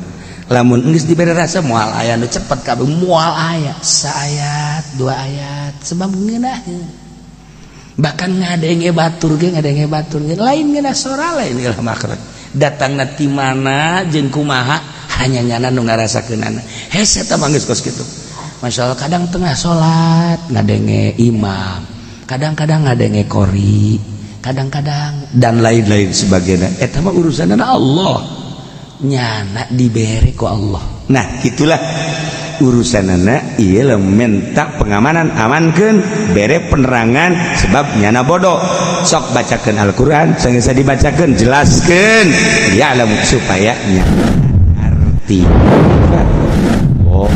Lamun geus dibere rasa moal aya nu cepet kabeh, moal aya saayat dua ayat sebab ngeunaheun. Bahkan ngadenge batur ge, ngadenge batur ge lain ngeunah sora, lain lah makhraj datangna ti mana jeung kumaha, hanya nyana nu ngarasakeunana. Hese eta mah geus kos kitu. Masyaallah, kadang tengah salat ngadenge imam, kadang-kadang ngadenge qori, kadang-kadang dan lain-lain sebagainya. Eta mah urusanna Allah. Nyana dibere ku Allah. Nah, itulah urusanana. Ieu minta pengamanan, amankeun, bere penerangan sebab nyana bodoh. Sok bacakeun Al-Qur'an, sanggeus dibacakeun jelaskeun ya alam supaya nyana ngarti. Oh.